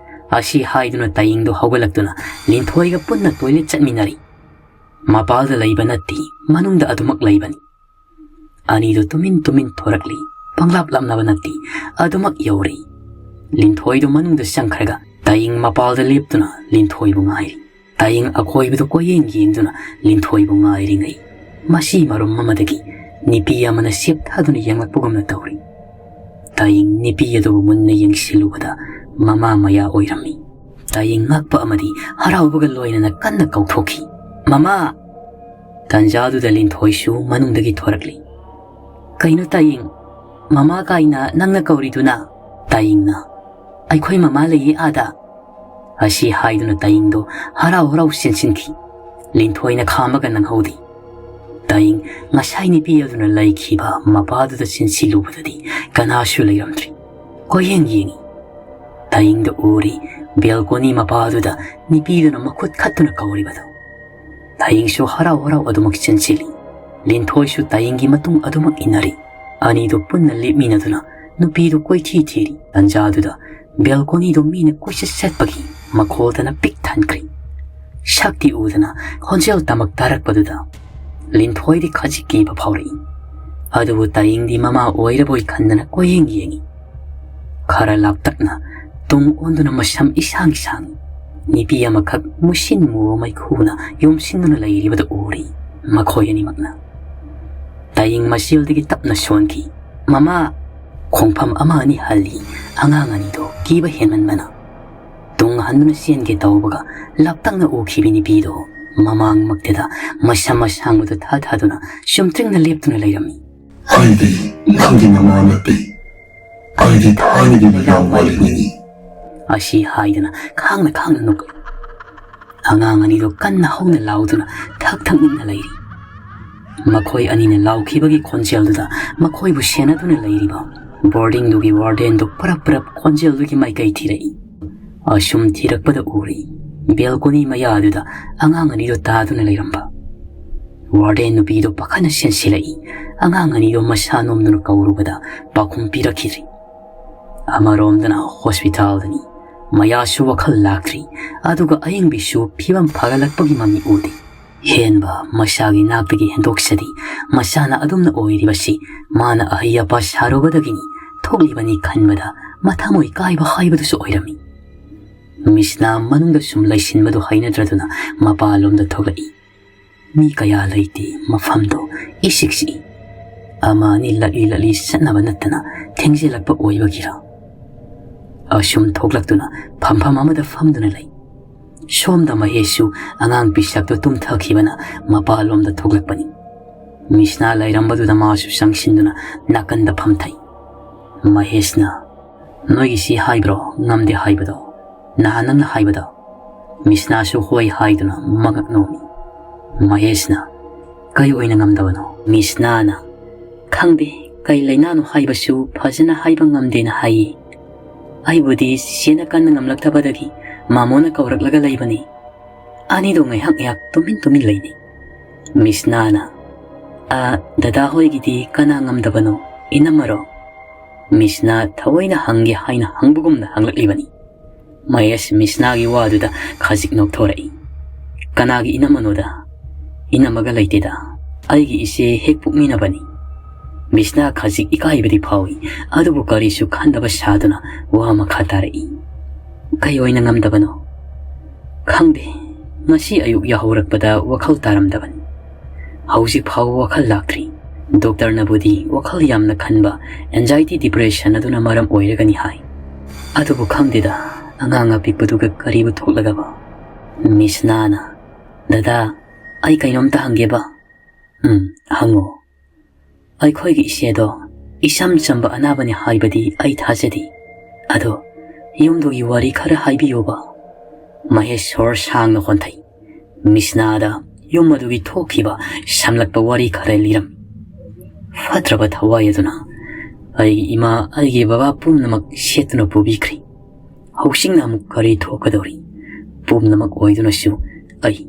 ꯑꯁꯤ ꯍꯥꯏꯗꯨꯅ ꯇꯥꯌꯤꯡꯗꯣ ꯍꯧꯒꯠꯂꯛꯇꯨꯅ ꯂꯤꯟꯊꯣꯏꯒ ꯄꯨꯟꯅ ꯇꯣꯏꯂꯦꯠ ꯆꯠꯃꯤꯟꯅꯔꯤ꯫ ꯃꯄꯥꯜꯗ ꯂꯩꯕ ꯅꯠꯇꯦ, ꯃꯅꯨꯡꯗ ꯑꯗꯨꯃꯛ ꯂꯩꯕꯅꯤ꯫ ꯑꯅꯤꯗꯨ ꯇꯨꯃꯤꯟ ꯇꯨꯃꯤꯟ ꯊꯣꯔꯛꯂꯤ꯫ ꯄꯪꯂꯥꯞ ꯂꯥꯞꯅꯕ ꯅꯠꯇꯦ, ꯑꯗꯨꯃꯛ ꯌꯧꯔꯤ꯫ ꯂꯤꯟꯊꯣꯏꯗꯨ ꯃꯅꯨꯡꯗ ꯆꯪꯈ꯭ꯔꯒ ꯇꯥꯌꯤꯡ ꯃꯄꯥꯜꯗ ꯂꯦꯞꯇꯨꯅ ꯂꯤꯟꯊꯣꯏꯕꯨ ꯉꯥꯏꯔꯤ꯫ ꯇꯥꯌꯤꯡ ꯑꯀꯣꯏꯕꯗꯨ ꯀꯣꯏꯌꯦꯡ ꯌꯦꯡꯗꯨꯅ ꯂꯤꯟꯊꯣꯏꯕꯨ ꯉꯥꯏꯔꯤꯉꯩ, ꯃꯁꯤ ꯃꯔꯨꯝ ꯑꯃꯗꯒꯤ ꯅꯨꯄꯤ ꯑꯃꯅ ꯁꯦꯞꯊꯗꯨꯅ ꯌꯦꯡꯂꯛꯄꯒꯨꯝꯅ ꯇꯧꯔꯤ꯫ ꯇꯥꯌꯤꯡ ꯅꯨꯄꯤ ꯑꯗꯨꯕꯨ ꯃꯨꯟꯅ ꯌꯦꯡꯁꯤꯜꯂꯨꯕꯗ ꯃꯃꯥ ꯃꯌꯥ ꯑꯣꯏꯔꯝꯃꯤ꯫ ꯇꯥꯌꯤꯡ ꯉꯛꯄ ꯑꯃꯗꯤ ꯍꯔꯥꯎꯕꯒ ꯂꯣꯏꯅꯅ ꯀꯟꯅ ꯀꯧꯊꯣꯛꯈꯤ, "ꯃꯃꯥ!" ꯇꯟꯖꯥꯗꯨꯗ ꯂꯤꯟꯊꯣꯏꯁꯨ ꯃꯅꯨꯡꯗꯒꯤ ꯊꯣꯔꯛꯂꯤ꯫ "ꯀꯩꯅꯣ ꯇꯥꯌꯤꯡ? ꯃꯃꯥ ꯀꯥꯏꯅ ꯅꯪꯅ ꯀꯧꯔꯤꯗꯨꯅ?" ꯇꯥꯌꯤꯡꯅ, "ꯑꯩꯈꯣꯏ ꯃꯃꯥ ꯂꯩꯌꯦ ꯑꯥꯗ" ꯑꯁꯤ ꯍꯥꯏꯗꯨꯅ ꯇꯥꯌꯤꯡꯗꯣ ꯍꯔꯥꯎ ꯍꯔꯥꯎ ꯆꯦꯟꯁꯤꯟꯈꯤ꯫ ꯂꯤꯟꯊꯣꯏꯅ ꯈꯥꯝꯃꯒ ꯅꯪꯍꯧꯗꯦ꯫ ꯇꯥꯌꯤꯡ ꯉꯁꯥꯏ ꯅꯨꯄꯤ ꯑꯗꯨꯅ ꯂꯩꯈꯤꯕ ꯃꯄꯥꯗꯨꯗ ꯆꯦꯟꯁꯤꯜꯂꯨꯕꯗꯗꯤ ꯀꯅꯥꯁꯨ ꯂꯩꯔꯝꯗ꯭ꯔꯤ꯫ ꯀꯣꯏꯌꯦꯡ ꯌꯦꯡꯉꯤ꯫ ꯇꯥꯌꯤꯡꯗ ꯎꯔꯤ ꯕꯦꯜꯀꯣꯅꯤ ꯃꯄꯥꯗꯨꯗ ꯅꯨꯄꯤꯗꯨꯅ ꯃꯈꯨꯠ ꯈꯠꯇꯨꯅ ꯀꯧꯔꯤꯕꯗꯨ꯫ ꯇꯥꯌꯤꯡꯁꯨ ꯍꯔꯥꯎ ꯍꯔꯥꯎ ꯑꯗꯨꯃꯛ ꯆꯦꯟꯁꯤꯜꯂꯤ꯫ ꯂꯤꯟꯊꯣꯏꯁꯨ ꯇꯥꯌꯤꯡꯒꯤ ꯃꯇꯨꯡ ꯑꯗꯨꯃꯛ ꯏꯟꯅꯔꯤ꯫ ꯑꯅꯤꯗꯨ ꯄꯨꯟꯅ ꯂꯦꯞꯃꯤꯟꯅꯗꯨꯅ ꯅꯨꯄꯤꯗꯨ ꯀꯣꯏꯊꯤ ꯊꯤꯔꯤ꯫ ꯇꯟꯖꯥꯗꯨꯗ ꯕꯦꯜꯀꯣꯅꯤꯗꯨ ꯃꯤꯅ ꯀꯣꯏꯆꯠ ꯆꯠꯄꯒꯤ ꯃꯈꯣꯜꯗꯅ ꯄꯤꯛ ꯊꯟꯈ꯭ꯔꯦ꯫ ꯁꯛꯇꯤ ꯎꯗꯅ ꯈꯣꯟꯖꯦꯜ ꯇꯃꯛ ꯇꯥꯔꯛꯄꯗꯨꯗ ꯂꯤꯟꯊꯣꯏꯗꯤ ꯈꯖꯤꯛ ꯀꯤꯕ ꯐꯥꯎꯔꯛꯏ꯫ ꯑꯗꯨꯕꯨ ꯇꯥꯌꯤꯡꯗꯤ ꯃꯃꯥ ꯑꯣꯏꯔꯕꯣꯏ ꯈꯟꯗꯅ ꯀꯣꯏꯌꯦꯡ ꯌꯦꯡꯉꯤ꯫ ꯈꯔ ꯂꯥꯞꯇꯛꯅ ꯇꯨꯡ ꯑꯣꯟꯗꯨꯅ ꯃꯁꯝ ꯏꯁꯥꯡ ꯁꯥꯡ ꯅꯨꯄꯤ ꯑꯃꯈꯛ ꯃꯨꯁꯤꯟ ꯃꯨꯕ ꯃꯩꯈꯨꯅ ꯌꯣꯝꯁꯤꯟꯗꯨꯅ ꯂꯩꯔꯤꯕꯗꯨ ꯎꯔꯤ꯫ ꯃꯈꯣꯏ ꯑꯅꯤꯃꯛꯅ ꯇꯥꯌꯤꯡ ꯃꯆꯦꯜꯗꯒꯤ ꯇꯞꯅ ꯁꯣꯟꯈꯤ꯫ "ꯃꯃꯥ!" ꯈꯣꯡꯐꯝ ꯑꯃ ꯑꯅꯤ ꯍꯜꯂꯤ꯫ ꯑꯉꯥꯡ ꯑꯅꯤꯗꯣ ꯀꯤꯕ ꯍꯦꯟꯃꯟꯕꯅ ꯇꯨꯡ ꯍꯟꯗꯨꯅ ꯆꯦꯟꯒꯦ ꯇꯧꯕꯒ ꯂꯥꯞꯇꯛꯅ ꯎꯈꯤꯕꯤ ꯅꯨꯄꯤꯗꯣ ꯃꯃꯥꯡꯃꯛꯇꯗ ꯃꯁꯝ ꯑꯁꯥꯡꯕꯗꯨ ꯊꯥ ꯊꯥꯗꯨꯅ ꯆꯨꯝꯇ꯭ꯔꯤꯡꯅ ꯂꯦꯞꯇꯨꯅ ꯂꯩꯔꯝꯃꯤ꯫ "ꯑꯩꯗꯤ ꯅꯪꯒꯤ ꯃꯃꯥ ꯅꯠꯇꯦ꯫ ꯑꯩꯗꯤ ꯊꯥꯏꯅꯒꯤ ꯃꯩꯔꯥ ꯋꯥꯂꯤꯅꯤ" ꯑꯁꯤ ꯍꯥꯏꯗꯨꯅ ꯈꯥꯡꯅ ꯈꯥꯡꯅ ꯅꯣꯛꯏ꯫ ꯑꯉꯥꯡ ꯑꯅꯤꯗꯨ ꯀꯟꯅ ꯍꯧꯅ ꯂꯥꯎꯗꯨꯅ ꯊꯛ ꯊꯛ ꯅꯤꯛꯅ ꯂꯩꯔꯤ꯫ ꯃꯈꯣꯏ ꯑꯅꯤꯅ ꯂꯥꯎꯈꯤꯕꯒꯤ ꯈꯣꯟꯖꯦꯜꯗꯨꯗ ꯃꯈꯣꯏꯕꯨ ꯁꯦꯟꯅꯗꯨꯅ ꯂꯩꯔꯤꯕ ꯕꯣꯔꯗꯤꯡꯗꯨꯒꯤ ꯋꯥꯔꯗꯦꯟꯗꯨ ꯄꯔꯞ ꯄꯔꯞ ꯈꯣꯟꯖꯦꯜꯗꯨꯒꯤ ꯃꯥꯏꯀꯩ ꯊꯤꯔꯛꯏ꯫ ꯑꯁꯨꯝ ꯊꯤꯔꯛꯄꯗ ꯎꯔꯤ ꯕꯦꯜꯀꯣꯅꯤ ꯃꯌꯥꯗꯨꯗ ꯑꯉꯥꯡ ꯑꯅꯤꯗꯨ ꯇꯥꯗꯨꯅ ꯂꯩꯔꯝꯕ꯫ ꯋꯥꯔꯗꯦꯟ ꯅꯨꯄꯤꯗꯨ ꯄꯥꯈꯠꯅ ꯆꯦꯟꯁꯤꯜꯂꯛꯏ꯫ ꯑꯉꯥꯡ ꯑꯅꯤꯗꯨ ꯃꯁꯥ ꯅꯣꯝꯗꯨꯅ ꯀꯧꯔꯨꯕꯗ ꯄꯥꯎꯈꯨꯝ ꯄꯤꯔꯛꯈꯤꯗ꯭ꯔꯤ꯫ ꯑꯃꯔꯣꯝꯗꯅ ꯍꯣꯁꯄꯤꯇꯥꯜꯗꯅꯤ꯫ ꯃꯌꯥꯁꯨ ꯋꯥꯈꯜ ꯂꯥꯛꯇ꯭ꯔꯤ, ꯑꯗꯨꯒ ꯑꯌꯦꯡꯕꯤꯁꯨ ꯐꯤꯕꯝ ꯐꯒꯠꯂꯛꯄꯒꯤ ꯃꯃꯤ ꯎꯗꯦ꯫ ꯍꯦꯟꯕ ꯃꯁꯥꯒꯤ ꯅꯥꯛꯇꯒꯤ ꯍꯦꯟꯗꯣꯛꯆꯗꯤ, ꯃꯁꯥꯅ ꯑꯗꯨꯝꯅ ꯑꯣꯏꯔꯤꯕꯁꯤ ꯃꯥꯅ ꯑꯍꯩ ꯑꯄꯥ ꯁꯥꯔꯨꯕꯗꯒꯤꯅꯤ ꯊꯣꯛꯂꯤꯕꯅꯤ ꯈꯟꯕꯗ ꯃꯊꯃꯣꯏ ꯀꯥꯏꯕ ꯍꯥꯏꯕꯗꯨꯁꯨ ꯑꯣꯏꯔꯝꯃꯤ꯫ ꯃꯤꯁꯅꯥ ꯃꯅꯨꯡꯗ ꯁꯨꯝ ꯂꯩꯁꯤꯟꯕꯗꯨ ꯍꯩꯅꯗ꯭ꯔꯗꯨꯅ ꯃꯄꯥꯟꯂꯣꯝꯗ ꯊꯣꯛꯂꯛꯏ꯫ ꯃꯤ ꯀꯌꯥ ꯂꯩꯇꯦ, ꯃꯐꯝꯗꯨ ꯏꯁꯤꯛ ꯁꯤꯛꯏ꯫ ꯑꯃ ꯑꯅꯤ ꯂꯠꯂꯤ ꯂꯠꯂꯤ ꯆꯠꯅꯕ ꯅꯠꯇꯅ ꯊꯦꯡꯖꯤꯜꯂꯛꯄ ꯑꯣꯏꯕꯒꯤꯔꯥ? ꯑꯁꯨꯝ ꯊꯣꯛꯂꯛꯇꯨꯅ ꯐꯝꯐꯝ ꯑꯃꯗ ꯐꯝꯗꯨꯅ ꯂꯩ꯫ ꯁꯣꯝꯗ ꯃꯍꯦꯁꯁꯨ ꯑꯉꯥꯡ ꯄꯤꯁꯛꯇꯨ ꯇꯨꯝꯊꯈꯤꯕꯅ ꯃꯄꯥꯟꯂꯣꯝꯗ ꯊꯣꯛꯂꯛꯄꯅꯤ꯫ ꯃꯤꯁꯅꯥ ꯂꯩꯔꯝꯕꯗꯨꯗ ꯃꯥꯁꯨ ꯆꯪꯁꯤꯟꯗꯨꯅ ꯅꯥꯀꯟꯗ ꯐꯝꯊꯩ꯫ ꯃꯍꯦꯁꯅ, "ꯅꯣꯏꯒꯤꯁꯤ ꯍꯥꯏꯕ꯭ꯔꯣ ꯉꯝꯗꯦ ꯍꯥꯏꯕꯗꯣ? ꯅꯍꯥꯟ ꯅꯪꯅ ꯍꯥꯏꯕꯗꯣ?" ꯃꯤꯁꯅꯥꯁꯨ ꯍꯣꯏ ꯍꯥꯏꯗꯨꯅ ꯃꯉꯛ ꯅꯣꯝꯃꯤ꯫ ꯃꯍꯦꯁꯅ, "ꯀꯩ ꯑꯣꯏꯅ ꯉꯝꯗꯕꯅꯣ?" ꯃꯤꯁꯅꯥꯅ, "ꯈꯪꯗꯦ, ꯀꯩ ꯂꯩꯅꯥꯅꯣ ꯍꯥꯏꯕꯁꯨ ꯐꯖꯅ ꯍꯥꯏꯕ ꯉꯝꯗꯦꯅ ꯍꯥꯏꯌꯦ꯫ ꯑꯩꯕꯨꯗꯤ ꯆꯤꯆꯦꯅ ꯀꯟꯅ ꯉꯝꯂꯛꯇꯕꯗꯒꯤ ꯃꯥꯃꯣꯅ ꯀꯧꯔꯛꯂꯒ ꯂꯩꯕꯅꯤ꯫ ꯑꯅꯤꯗꯣ ꯉꯥꯏꯍꯥꯛ ꯉꯥꯏꯍꯥꯛ ꯇꯨꯃꯤꯟ ꯇꯨꯃꯤꯟ ꯂꯩꯅꯩ꯫" ꯃꯤꯁꯅꯥꯅ, "ꯑ, ꯗꯗꯥ ꯍꯣꯏꯒꯤꯗꯤ ꯀꯅꯥ ꯉꯝꯗꯕꯅꯣ? ꯏꯅꯝꯃꯔꯣ?" ꯃꯤꯁꯅꯥ ꯊꯑꯣꯏꯅ ꯍꯪꯒꯦ ꯍꯥꯏꯅ ꯍꯪꯕꯒꯨꯝꯅ ꯍꯪꯂꯛꯂꯤꯕꯅꯤ꯫ ꯃꯍꯦꯁ ꯃꯤꯁꯅꯥꯒꯤ ꯋꯥꯗꯨꯗ ꯈꯖꯤꯛ ꯅꯣꯛꯊꯣꯔꯛꯏ꯫ "ꯀꯅꯥꯒꯤ ꯏꯅꯝꯃꯅꯣꯗ? ꯏꯅꯝꯃꯒ ꯂꯩꯇꯦꯗ꯫ ꯑꯩꯒꯤ ꯏꯆꯦ ꯍꯦꯛ ꯄꯣꯛꯃꯤꯟꯅꯕꯅꯤ꯫" ꯃꯤꯁꯅꯥ ꯈꯖꯤꯛ ꯏꯀꯥꯏꯕꯗꯤ ꯐꯥꯎꯏ, ꯑꯗꯨꯕꯨ ꯀꯔꯤꯁꯨ ꯈꯟꯗꯕ ꯁꯥꯗꯨꯅ ꯋꯥ ꯃꯈꯥ ꯇꯥꯔꯛꯏ꯫ "ꯀꯩ ꯑꯣꯏꯅ ꯉꯝꯗꯕꯅꯣ?" "ꯈꯪꯗꯦ꯫ ꯉꯁꯤ ꯑꯌꯨꯛ ꯌꯥꯍꯧꯔꯛꯄꯗ ꯋꯥꯈꯜ ꯇꯥꯔꯝꯗꯕꯅꯤ꯫ ꯍꯧꯖꯤꯛ ꯐꯥꯎꯕ ꯋꯥꯈꯜ ꯂꯥꯛꯇ꯭ꯔꯤ꯫ ꯗꯣꯛꯇꯔꯅꯕꯨꯗꯤ ꯋꯥꯈꯜ ꯌꯥꯝꯅ ꯈꯟꯕ, anxiety depression ꯑꯗꯨꯅ ꯃꯔꯝ ꯑꯣꯏꯔꯒꯅꯤ ꯍꯥꯏ꯫ ꯑꯗꯨꯕꯨ ꯈꯪꯗꯦꯗ, ꯑꯉꯥꯡ ꯑꯄꯤꯛꯄꯗꯨꯒ ꯀꯔꯤꯕꯨ ꯊꯣꯛꯂꯒꯕ?" ꯃꯤꯁꯅꯥꯅ, "ꯗꯗꯥ, ꯑꯩ ꯀꯩꯅꯣꯝꯇ ꯍꯪꯒꯦꯕ?" "ꯎꯝ, ꯍꯪꯉꯣ꯫" "ꯑꯩꯈꯣꯏꯒꯤ ꯏꯆꯦꯗꯣ ꯏꯆꯝ ꯆꯝꯕ ꯑꯅꯥꯕꯅꯤ ꯍꯥꯏꯕꯗꯤ ꯑꯩ ꯊꯥꯖꯗꯦ꯫ ꯑꯗꯣ ꯌꯨꯝꯗꯨꯒꯤ ꯋꯥꯔꯤ ꯈꯔ ꯍꯥꯏꯕꯤꯌꯣꯕ꯫" ꯃꯍꯦꯁ ꯁꯣꯔ ꯁꯥꯡꯅ ꯍꯣꯟꯊꯩ꯫ ꯃꯤꯁꯅꯥꯗ ꯌꯨꯝ ꯑꯗꯨꯒꯤ ꯊꯣꯛꯈꯤꯕ ꯁꯝꯂꯛꯄ ꯋꯥꯔꯤ ꯈꯔ ꯂꯤꯔꯝꯃꯤ꯫ ꯐꯠꯇ꯭ꯔꯕ ꯊꯋꯥꯏ ꯑꯗꯨꯅ ꯑꯩꯒꯤ ꯏꯃꯥ, ꯑꯩꯒꯤ ꯕꯕꯥ ꯄꯨꯝꯅꯃꯛ ꯁꯦꯠꯇꯨꯅ ꯄꯨꯕꯤꯈ꯭ꯔꯦ꯫ ꯍꯧꯖꯤꯛꯅ ꯑꯃꯨꯛ ꯀꯔꯤ ꯊꯣꯛꯀꯗꯧꯔꯤ? ꯄꯨꯝꯅꯃꯛ ꯑꯣꯏꯗꯨꯅꯁꯨ ꯑꯩ,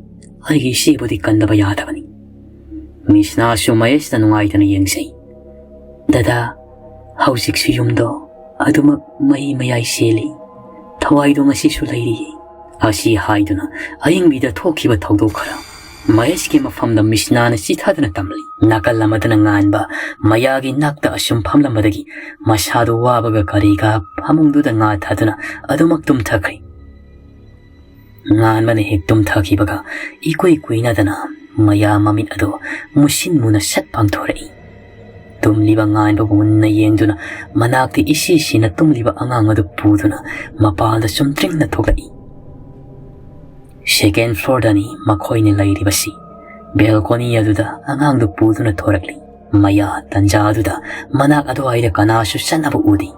ꯑꯩꯒꯤ ꯏꯆꯦꯕꯨꯗꯤ ꯀꯟꯗꯕ ꯌꯥꯗꯕꯅꯤ꯫ ꯃꯤꯁꯅꯥꯁꯨ ꯃꯍꯦꯁꯇ ꯅꯨꯡꯉꯥꯏꯇꯅ ꯌꯦꯡꯖꯩ꯫ "ꯗꯗꯥ, ꯍꯧꯖꯤꯛꯁꯨ ꯌꯨꯝꯗꯣ ꯑꯗꯨꯃꯛ ꯃꯍꯤ ꯃꯌꯥꯏ ꯆꯦꯜꯂꯤ꯫ ꯊꯋꯥꯏꯗꯣ ꯉꯁꯤꯁꯨ ꯂꯩꯔꯤꯌꯦ꯫" ꯑꯁꯤ ꯍꯥꯏꯗꯨꯅ ꯑꯍꯤꯡꯕꯤꯗ ꯊꯣꯛꯈꯤꯕ ꯊꯧꯗꯣꯛ ꯈꯔ ꯃꯍꯦꯁꯀꯤ ꯃꯐꯝꯗ ꯃꯤꯁꯅꯥꯅ ꯆꯤꯊꯗꯨꯅ ꯇꯝꯂꯤ꯫ ꯅꯥꯀꯜ ꯑꯃꯗꯅ ꯉꯥꯟꯕ ꯃꯌꯥꯒꯤ ꯅꯥꯛꯇ ꯑꯁꯨꯝ ꯐꯝꯂꯝꯕꯗꯒꯤ ꯃꯁꯥꯗꯨ ꯋꯥꯕꯒ ꯀꯔꯤꯒ ꯐꯃꯨꯡꯗꯨꯗ ꯉꯥ ꯊꯥꯗꯨꯅ ꯑꯗꯨꯃꯛ ꯇꯨꯝꯊꯈ꯭ꯔꯦ꯫ ꯉꯥꯟꯕꯅ ꯍꯦꯛ ꯇꯨꯝꯊꯈꯤꯕꯒ ꯏꯀꯨꯏ ꯀꯨꯏꯅꯗꯅ ꯃꯌꯥ ꯃꯃꯤꯠ ꯑꯗꯨ ꯃꯨꯁꯤꯟ ꯃꯨꯅ ꯁꯠ ꯄꯥꯡꯊꯣꯔꯛꯏ꯫ ꯇꯨꯝꯂꯤꯕ ꯉꯥꯟꯕꯕꯨ ꯃꯨꯟꯅ ꯌꯦꯡꯗꯨꯅ ꯃꯅꯥꯛꯇ ꯏꯁꯤ ꯁꯤꯅ ꯇꯨꯝꯂꯤꯕ ꯑꯉꯥꯡ ꯑꯗꯨ ꯄꯨꯗꯨꯅ ꯃꯄꯥꯟꯗ ꯆꯨꯝꯗ꯭ꯔꯤꯡꯅ ꯊꯣꯛꯂꯛꯏ꯫ ꯁꯦꯀꯦꯟ ꯐ꯭ꯂꯣꯔꯗꯅꯤ ꯃꯈꯣꯏꯅ ꯂꯩꯔꯤꯕꯁꯤ꯫ ꯕꯦꯜꯀꯣꯅꯤ ꯑꯗꯨꯗ ꯑꯉꯥꯡꯗꯨ ꯄꯨꯗꯨꯅ ꯊꯣꯔꯛꯂꯤ꯫ ꯃꯌꯥ ꯇꯟꯖꯥ ꯑꯗꯨꯗ ꯃꯅꯥꯛ ꯑꯗꯨꯋꯥꯏꯗ ꯀꯅꯥꯁꯨ ꯆꯠꯅꯕ ꯎꯗꯦ꯫